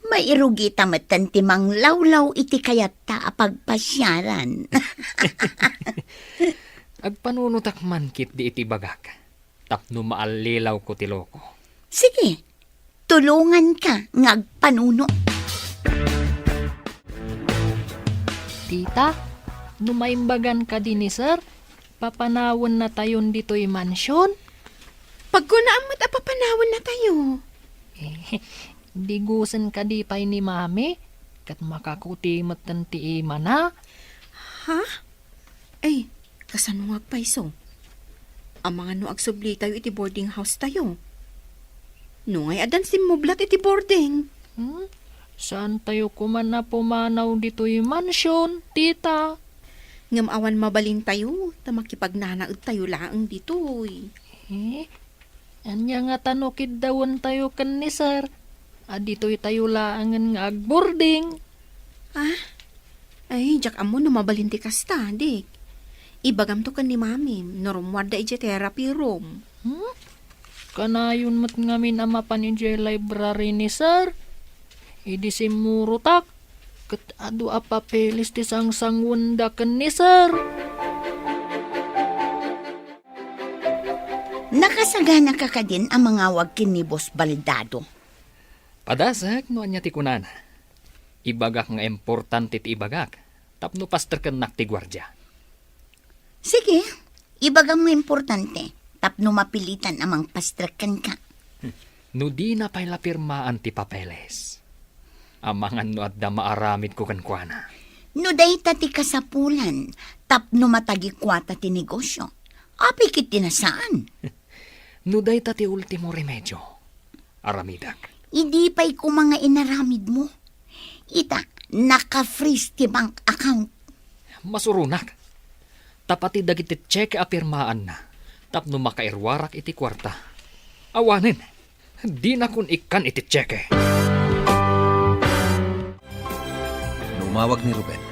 mairugita metten ti manglawlaw iti kayatta a pagpasiaran. Agpanunotak man ketdi iti bagak, tapno maallilawko ti loko. Sige, tulonganka nga agpanuno. Tita, no maimbagan kadi ni Sir, papanawennatayon ditoy mansion? Pagkunaam met a papanawennatayo. Digusen kadi pay ni Mami, ket makakuti metten ti imana. Ha? Ay, kasano nga agpayso? Amangan no agsublitayo iti boarding house tayo. Nungay addan simmublat iti boarding? Hmm? Saantayo koma a pumanaw ditoy mansion, tita? Ngem awan mabalintayo, ta makipagnanaedtayo laeng ditoy. Eh, ania ngata no kiddawentayo ken ni Sir? A ditoytayo laengen nga agboarding. Ah? Ay, diak ammo no mabalin ti kasta, Dick. Ibagamto ken ni Mamim no rummuarda idiay therapy room. Hmm? Kanayon met ngamin a mapan idiay library ni Sir. Idi simmurotak, ket adu a papeles ti sangsanguenda ken ni Sir. Nakasagana ka kadin a mangawag ken ni Boss Baldado? Padasek no ania ti kunana. Ibagak nga importante ti ibagak tapno pasterkennak ti guardia. Sige, ibagam nga importante tapno mapilitan a mangpastrek kenka. No dina pay la pirmaan ti papeles, amangan no adda maaramidko kenkuana. No dayta ti kasapulan tapno matagikuata ti negosio, apay ket ti nasaan? No dayta ti ultimo remedio, aramidek. Idi pay koma nga inaramidmo. Ita, naka-freeze ti bank account. Masuronak. Ta pati dagiti tseke a pirmaanna tapno makairuarak iti kuarta. Awanen, dinakon ikkan iti tseke. No umawag ni Ruben,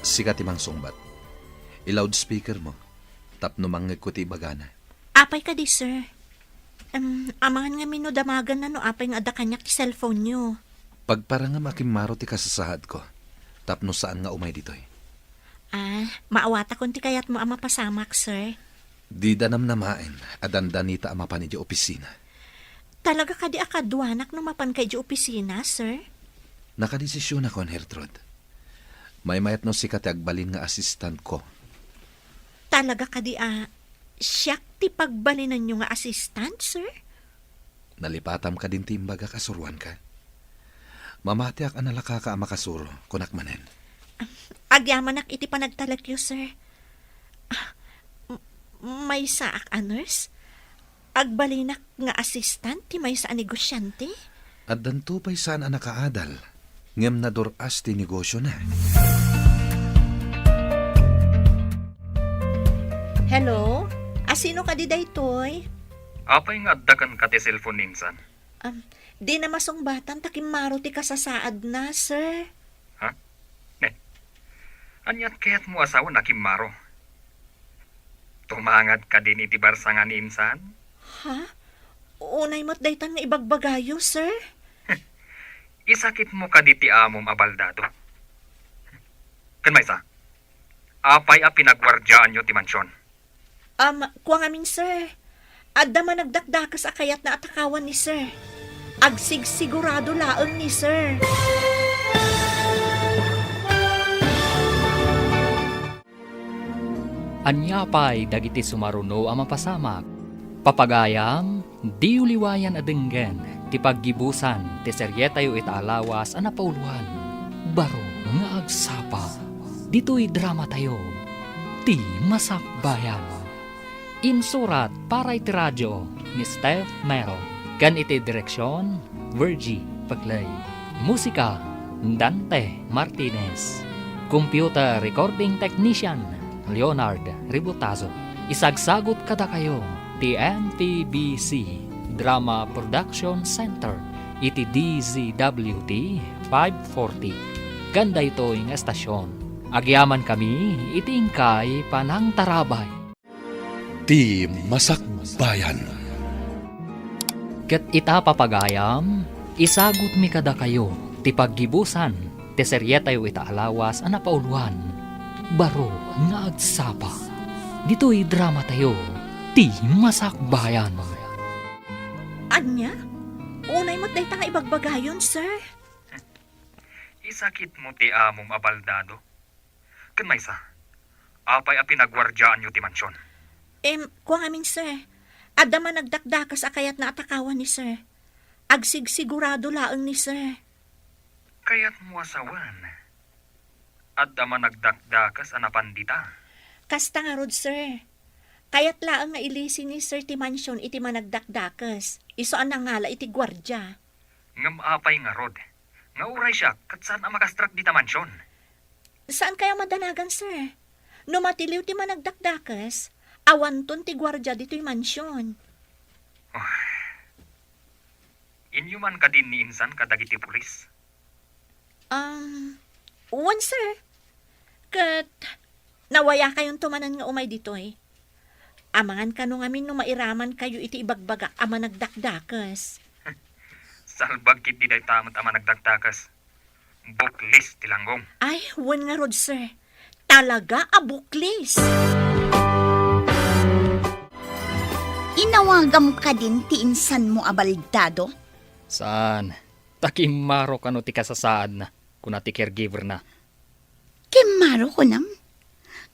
sika ti mangsungbat. I-loudspeaker mo tapno mangngegko ti ibagana. Apay kadi, sir? Em, amangan ngamin no damaganna no apay nga adda kaniak ti cellphone-yo. Pagparangem a kimmaro ti kasasaadko tapno saan nga umay ditoy. Ah, maawatakon ti kayatmo a mapasamak, sir. Dida namnamaen a dandanita a mapan idiay opisina. Talaga kadi a kaduanak no mapanka idiay opisina, sir? Nakadesisionakon, Gertrude. Maymayat no sika ti agbalin nga assistant-ko. Talaga kadi a siak ti pagbalinanyo nga assistant, sir? Nalipatam kadin ti imbagak a suroanka? Mamatiak a nalakaka a makasuro, kunak manen. Agyamanak iti panagtalekyo, sir. Ah, m-, maysaak a nurse? Agbalinak nga assistant ti maysa a negosiante? Addanto pay saan a nakaadal, ngem nadur-as ti negosiona. Hello? Asino kadi daytoy? Apay nga adda kenka ti cellphone ni insan? Am, dina masungbatan ta kimmaro ti kasasaadna, sir. Ha? Ne? Aniat kayatmo a sawen a kimmaro? Tumangad kadin iti barsangan ni insan? Ha? Unay met daytan nga ibagbagayo, sir. Isakitmo kadi ti amom a baldado? Ken maysa, apay a pinagwardiaanyo ti mansion? Um, kua ngamin, sir. Adda managdakdakes a kayatna a takawan ni sir. Agsigsigurado laeng ni sir. Ania pay dagiti sumaruno a mapasamak? Papagayam, diyo liwayan a denggen ti paggibusan ti serietayo ita a lawas a napauloan, Baro nga Agsapa. Ditoy dramatayo, Ti Masakbayan. Insurat para iti radio ni Steph Mero, ken iti direksion, Virgie Paclay. Musika, Dante Martinez. Computer recording technician, Leonard Ributazo. Isagsagut kadakayo ti M P B C Drama Production Center iti D Z W T five forty. Ken daytoy nga estasyon, agyamankami iti inkay panangtarabay. Ti Masakbayan. Ket ita, papagayam, isagutmi kadakayo ti paggibusan ti serietayo ita a lawas a napauloan, Baro nga Agsapa. Ditoy dramatayo, Ti Masakbayan. Ania? Unay met dayta nga ibagbagayon, sir. Isakitmo ti amom a baldado. Ken maysa, apay a pinagwardiaanyo ti mansion? Em, kua ngamin, sir. Adda managdakdakes a kayatna a takawan ni sir. Agsigsigurado laeng ni sir. Kayatmo a sawen, adda managdakdakes a napan dita? Kasta ngarud, sir. Kayat laeng nga ilisi ni sir ti mansion iti managdakdakes. Isu a nangala iti guardia. Ngem apay ngarud? Nga uray siak, ket saan a makastrek dita mansion? Saan kayo madanagan, sir? No matiliw ti managdakdakes, awanton ti guardia ditoy mansion. Oh. Inyo man kadin ni insan kadagiti pulis? Um, wen, sir. Ket nawayakayonto manen nga umay ditoy. Amangan kano ngamin no mairaman kayo iti ibagbagak a managdakdakes. Salbag ketdi dayta met a managdakdakes. Buklis ti langgong. Ay, wen ngarud, sir. Talaga a buklis. Inawagam kadin ti insanmo a baldado? Saan? Ta kimmaro kano ti kasasaadna, kuna ti caregiver-na. Kimmaro kunam?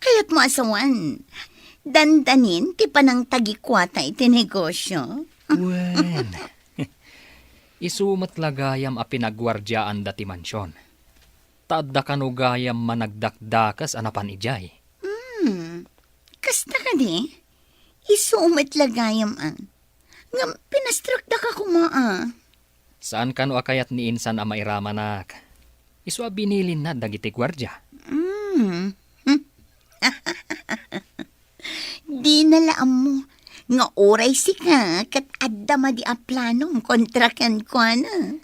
Kayatmo a sawen, dandanin ti panangtagikuata iti negosio? Wen, isu met la gayam a pinagguardiaanda ti mansion. Ta adda kano gayam managdakdakes a napan idiay. Hmm, kasta kadi? Isu met la gayam a. Ngem pinastrekdaka koma a. Saan kano a kayat ni insan a mairamanak? Isu a binilinna dagiti guardia. Mm. Dina la ammo nga uray sika ket adda madi a planom kontra kenkuana.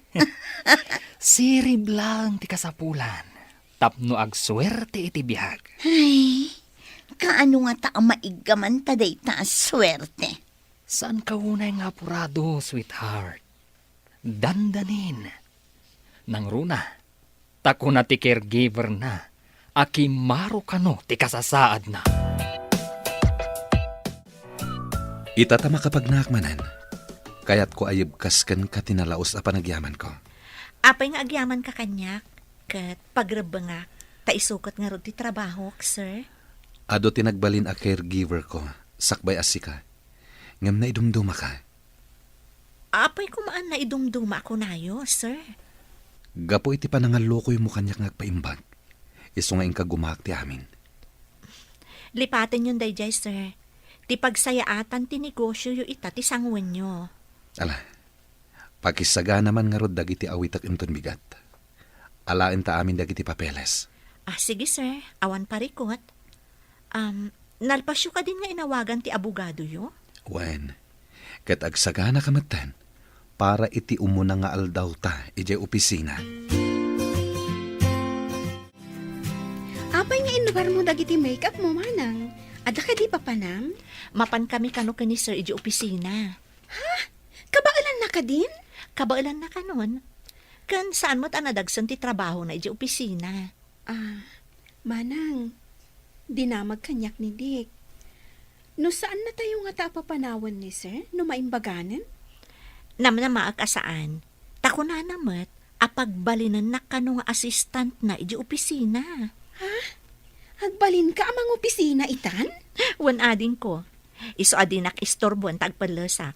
Sirib laeng ti kasapulan tapno agsuerte iti biag. Ay, kaano ngata a maiggaman ta dayta a suerte? Saan ka unay nga apurado, sweetheart? Dandanin. Nangruna, ta kuna ti caregiver-na a kimmaro kano ti kasasaadna. Ita ta makapagnaak manen, kayatko a yebkas kenka ti nalaus a panagyamanko. Apay nga agyamanka kaniak, ket pagrebbengak, ta isu ket ngarud ti trabahok, sir? Adu ti nagbalin a caregiver-ko, sakbay a sika. Ngem naidumdumaka. Apay koma a naidumduma a kunayo, sir? Gapu iti panangallukoymo kaniak nga agpaimbag, isu nga inka gumaak ti amin. Lipatenyon daydiay, sir. Ti pagsayaatan ti negosioyo ita ti sanguenyo. Ala, pakisagana man ngarud dagiti awitek inton bigat. Alaenta amin dagiti papeles. Ah, sige, sir. Awan parikut. Um, nalpasyo kadin nga inawagan ti abogadoyo? Wen, ket agsaganaka metten para iti umuna nga aldawta idiay opisina. Apay nga inlugarmo dagiti make-up mo, manang? Adda kadi papanam? Mapan kami kano ken ni sir idiay opisina. Ha? Kabaelanna kadin? Kabaelanna kanon. Ken saan met a nadagsen ti trabahona idiay opisina. Ah, manang, dinamag kaniak ni Dick. No saannatayo ngata a papanawen ni sir, no maimbaganen? Namnamaek a saan. Ta kunana met a pagbalinennak kano nga assistantna idiay opisina. Ha? Agbalinka a mangopisina itan? Wen adingko. Isu a dinak istorboen ta agpellesak.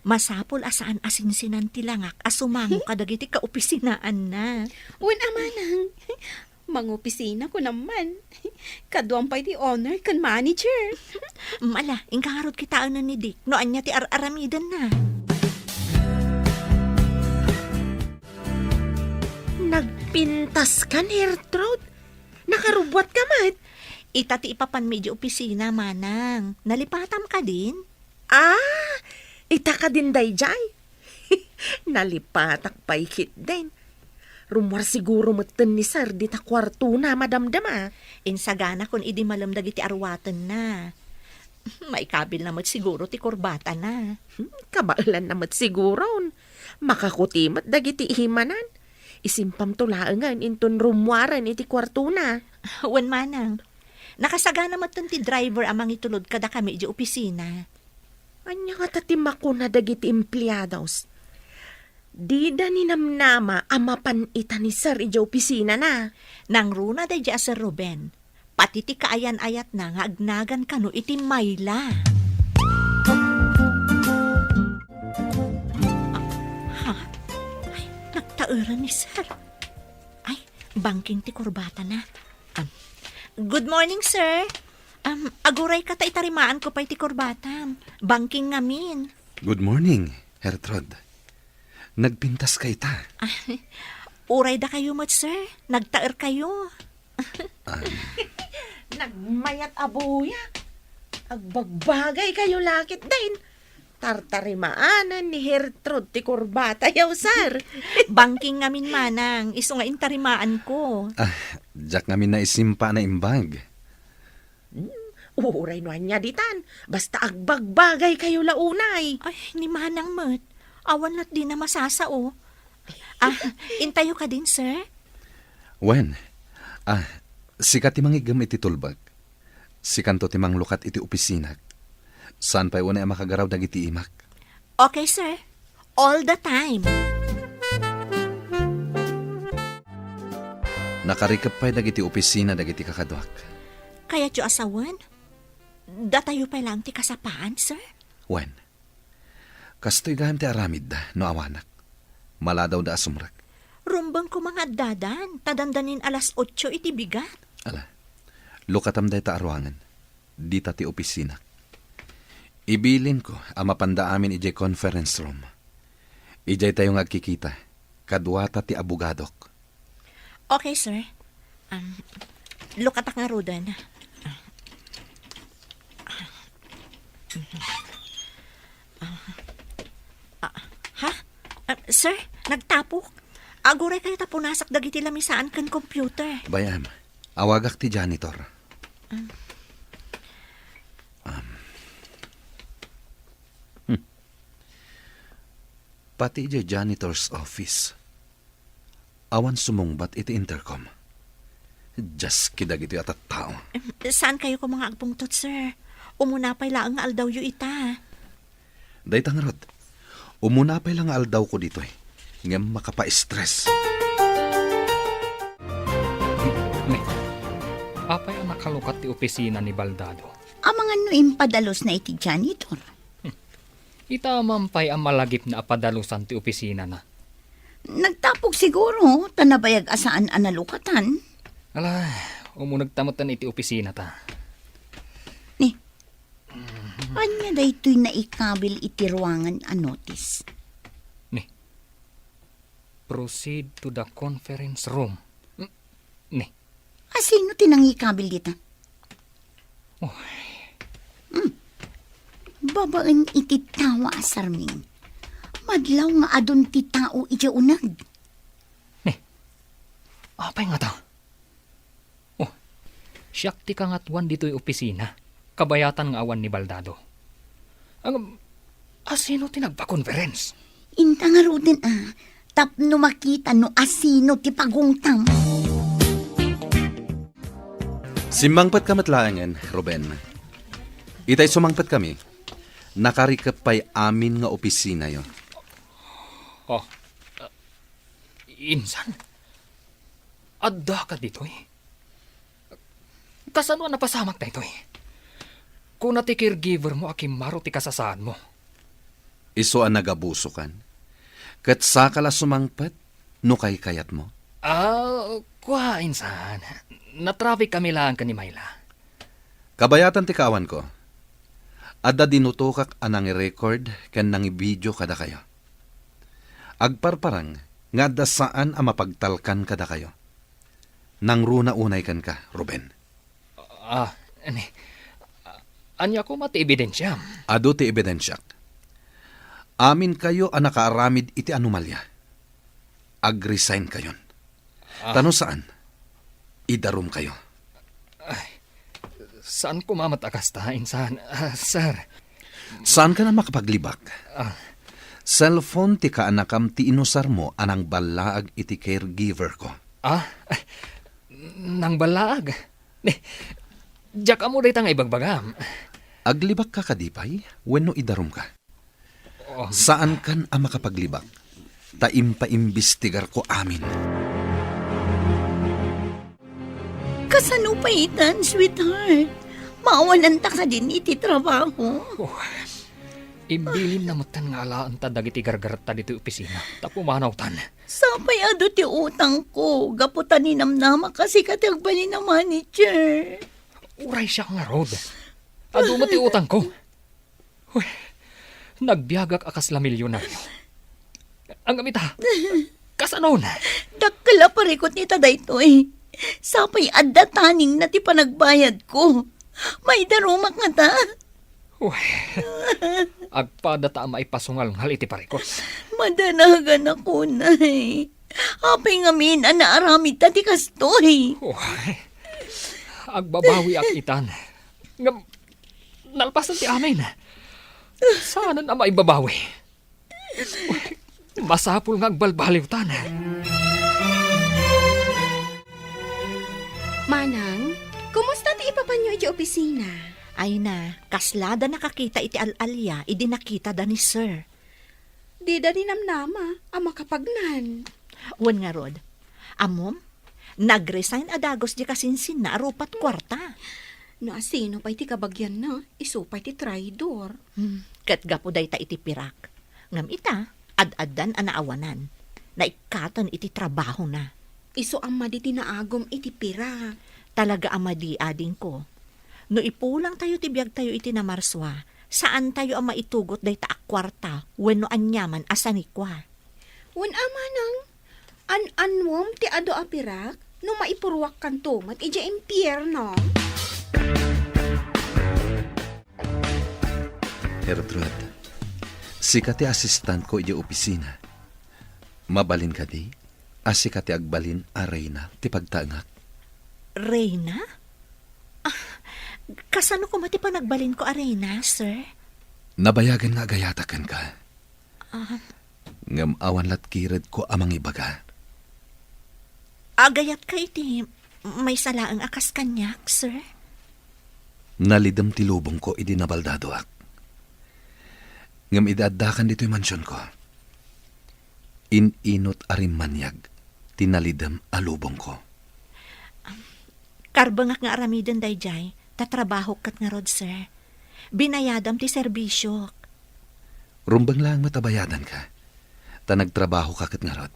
Masapul a saan a sinsinan ti langak a sumango kadagiti kaopisinaanna. Wen a manang, mangopisina kunam man. Kaduam pay ti owner ken manager. Mm, ala, inka ngarud kitaenen ni Dick no ania ti ar-aramidenna. Nagpintas kan, Gertrude? Nakarubbuat ka met? Ita ti ipapanmi idiay opisina, manang. Nalipatam kadin? Ah, ita kadin daydiay? Nalipatak pay ketdin. Rummuar siguro metten ni sir dita kuartona, madamdama. Insaganakon idi malem dagiti arwatenna. Maikabilna met siguro ti kurbatana. Hmm, kabaelanna met siguron. Makakuti met dagiti imanan. Isimpamto laengen inton rummuaren iti kuartona. Wen manang. Nakasagana metten ti driver a mangitulod kadakami idiay opisina. Ania ngata ti makuna dagiti empleados? Dida ninamnama a mapan ita ni sir idiay opisinana. Nangruna daydiay a Sir Ruben. Pati ti kaayan-ayatna nga agnagan kano iti mayla. Ah, ha? Ura ni Sir. Ay, bangking ti kurbatana. Um, good morning, sir. Um, agurayka ta itarimaanko pay ti kurbatam. Bangking ngamin. Good morning, Gertrude. Nagpintaska ita. Uray dakayo met, sir. Nagtaerkayo. Ah. Nagmayat a buya. Agbagbagaykayo la ketdin. Tartarimaanen ni Gertrude ti kurbatayo, sir. Bangking ngamin, manang, isu nga intarimaanko. Ah, diak ngamin naisimpa a naimbag. Hmm, uray no ania ditan, basta agbagbagaykayo la unay. Ay, ni manang met. Awan lat dina masasao. Ah, intayo kadin, sir? Wen, ah, sika ti mangiggem iti tulbek. Sikanto ti manglukat iti opisinak. Saan pay unay a makagaraw dagiti imak. Okay, sir. All the time. Nakarikep pay dagiti opisina dagiti kakaduak. Kayatyo a sawen? Datayo pay laeng ti kasapaan, sir? Wen. Kastoy gayam ti aramidda no awanak. Maladawda a sumrek. Rumbeng koma nga addadan, ta dandanin alas otso iti bigat. Ala, lukatam dayta a ruangan. Dita ti opisinak. Ibilinko a mapanda amin idiay conference room. Idiaytayo nga agkikita, kaduata ti abogadok. Okay, sir. Um, lukatak ngaruden. Ah, ha? Ah, sir, nagtapok. Aguraykayo ta punasak dagiti lamisaan ken computer. Bay-am, awagak ti janitor. Ah. Um. Hmm. Pati idiay janitor's office. Awan sumungbat iti intercom. Dios, kadagitoy a tattao. Em, saankayo koma nga agpungtot, sir? Umuna pay laeng nga aldawyo ita. Dayta ngarud, umuna pay la nga aldawko ditoy, ngem makapa-stress. Ne, apay a nakalukat ti opisina ni Baldado? Amangan no impadalosna iti janitor. Ita man pay a malagipna a padalusan ti opisinana. Nagtapok siguro, ta nabayag a saan a nalukatan. Ala, umunegta metten iti opisinata. Ni, ania daytoy naikabil iti ruangan a notice? Ni, proceed to the conference room. Ni. Asino ti nangikabil dita? Oh. Hmm. Babaen iti tawa a sarming. Madlaw nga adun ti tao idiay uneg. Ni, apay ngata? Oh, siak ti kangatoan ditoy opisina. Kabayatan nga awan ni Baldado. Ang, asino ti nagpa-conference? Inta ngaruden a, tapno makita no asino ti pagungtam. Simmangpetka met laengen, Ruben. Itay sumangpetkami, nakarikep pay amin nga opisinayo. Oh, uh, insan? Addaka ditoy? Kasano a napasamak daytoy? Kuna ti caregiver mo a kimmaro ti kasasaadmo. Isu a nagabusokan? Ket saka la sumangpet no kaykayatmo? Ah, kua, insan. Natraffic kami laeng ken ni Myla. Kabayatan ti kaawanko. Adda dinutokak a nangirecord ken nangibidio kadakayo. Agparparang nga adda saan a mapagtalkan kadakayo. Nangruna unay kenka, Ruben. Ah, ani, ania koma ti ebidensiam? Adu ti ebidensiak. Aminkayo a nakaaramid iti anomalia. Ag-resign kayon. Ah. Ta no saan, idarumkayo. Ay, saan koma met a kasta, insan, ah, sir. Saankan a makapaglibak? Ah. Cellphone ti kaanakam ti inusarmo a nangballaag iti caregiver ko. Ah? Nangballaag? Ni, diak ammo dayta nga ibagbagam. Aglibakka kadi pay wenno idarumka? Um. Saankan a makapaglibak, ta impaimbestigarko amin. Kasano pay itan, sweetheart? Maawananta kadin iti trabaho? Oh, Imbilinna metten nga alaenta dagiti gargaretta ditoy opisina ta pumanawtan. Sapay adu ti utangko, gapu ta ninamnamak a sika ti agbalin a manager. Uray siak ngarud. Adu met ti utangko. Uy, nagbiagak a kasla milyonario. Ngem ita, kasanon? Dakkel a parikut ita daytoy. Sapay adda taningna ti panagbayadko. Maidarumak ngata. Uy, agpada ta a maipasungalngal iti parikut. Madanaganak unay. Apay ngamin a naaramidta ti kastoy? Uy, agbabawiak itan. Ngem, nalpasen ti amin. Saanen a maibabawi. Uy, masapul nga agbalbaliwtan. Manang, kumusta ti ipapanyo iti opisina? Ay na, kasla da nakakita iti al-alia idi nakita da ni Sir. Dida ninamnama a makapagnan. Wen ngarud, ammom, nag-resign a dagus di kasinsinna a rupat kuarta. No asino pay ti kabagianna, isu pay ti traidor. Hmm, ket gapu dayta iti pirak. Ngem ita, ad-addan a naawanan. Naikkaten iti trabahona. Isu a madi ti naagum iti pirak. Talaga a madi, adingko. No ipulangtayo ti biagtayo iti namarsua, saantayo a maitugot dayta a kuarta wenno aniaman a sanikua. Wen a manang, an-annuem ti adu a pirak no maipuruakkanto met idiay impierno? Gertrude, sika ti asistentko idiay opisina. Mabalin kadi a sika ti agbalin a reyna ti pagtaengak? Reyna? Ah, kasano koma ti panagbalinko a reyna, sir? Nabayagen nga agayatak kenka. Ah. Ngem awan latkiredko a mangibaga. Agayatka iti maysa laeng a kas kaniak, sir? Nalidem ti lubongko idi nabaldadoak. Ngem idi addakan ditoy mansionko, in-inut a rimmaniag ti nalidem a lubongko. Karbengak nga aramiden daydiay, ta trabahok ket ngarud, sir. Binayadam ti serbisyok. Rumbeng laeng met a bayadanka, ta nagtrabahoka ket ngarud.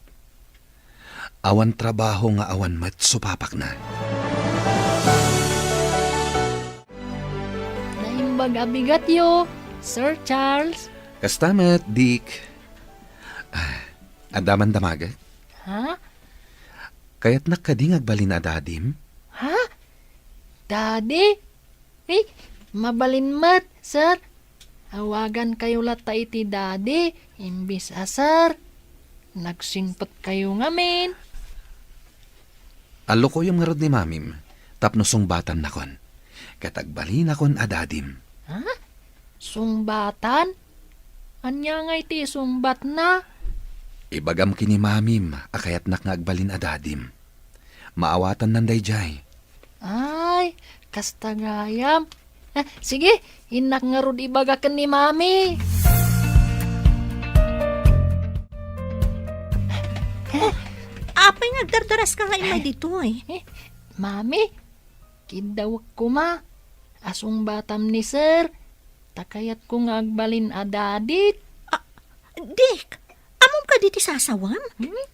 Awan trabaho nga awan met supapakna. Naimbag a bigatyo, Sir Charles. Kasta met, Dick. Ah, adda man damagek? Ha? Kayatnak kadi nga agbalin a dadim? Ha? Daddy? Eh, mabalin met, sir. Awagankayo latta iti daddy, imbis a sir. Nagsingpetkayo ngamin. Allukoyem ngarud ni mamim, tapno sungbatannakon. Ket agbalinakon a dadim. Ha? Sungbatan? Ania ngay ti isungbatna? Ibagam ken ni mamim a kayatnak nga agbalin a dadim. Maawatannan daydiay. Ay, kasta gayam. Ah, sige, innak ngarud ibaga ken ni Mami. Oh, apay nga agdardaraska nga immay ditoy? Eh, Mami, kiddawek koma. Asungbatam ni Sir. Ta kayatko nga agbalin a dadik. Ah, Dick, ammom kadi ti sasawem? Hmm?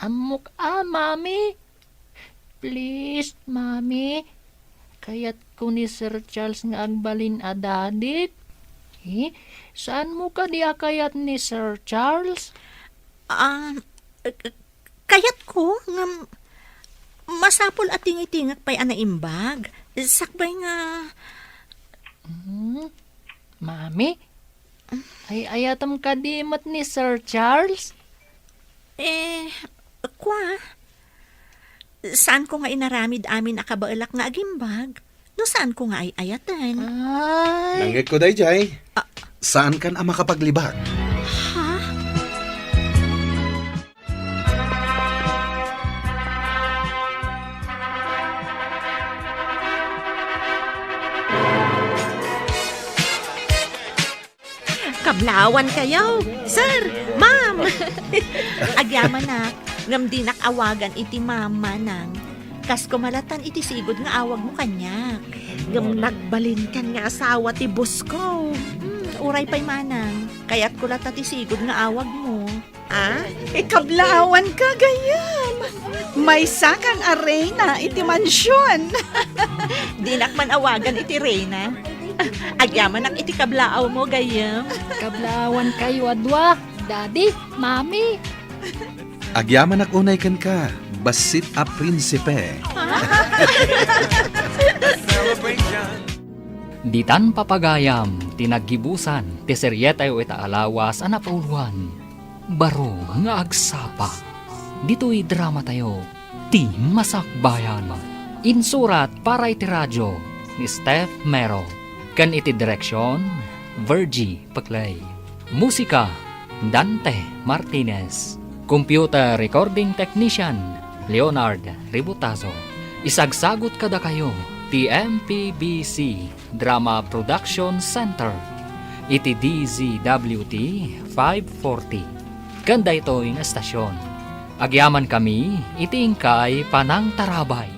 Ammok a, Mami. Please, Mami. Kayatko ni Sir Charles nga agbalin a dadik. Eh, saanmo kadi a kayat ni Sir Charles? Ah, eh, kayatko ngem masapul a tingitingek pay a naimbag. Sakbay nga Hmm? Mami? Ay-ayatem kadi met ni Sir Charles? Eh, kua, saanko nga inaramid amin a kabaelak nga agimbag no saanko nga ay-ayaten. Ay. Nangngegko daydiay. Ah. Saankan a makapaglibak. Ha? Kablawankayo, sir, ma'am. Agyamanak, ngem dinak awagan iti ma'am, manang. Kas kumalatan iti sigud nga awagmo kaniak. Ngem nagbalinkan nga asawa ti boss ko. Hmm, Uray pay manang, kayatko latta ti sigud nga awagmo. Ah? Ikablaawanka gayam. Maysakan a reyna iti mansion. Dinak man awagan iti reyna. Agyamanak iti kablaawmo gayam. Kablaawankayo a dua, Daddy, Mami. Agyamanak unay kenka, bassit a prinsipe. Ditan papagayam ti naggibusan ti serietayo ita a lawas a napauluan, Baro nga Agsapa. Ditoy dramatayo, Ti Masakbayan. Insurat para iti radio ni Steph Mero ken iti direksion, Virgie Peclay. Musika, Dante Martinez. Computer Recording Technician, Leonard Ributazo. Isagsagut kadakayo ti M P B C Drama Production Center iti D Z W T five forty. Ken daytoy nga estasion, agyamankami iti inkay panangtarabay.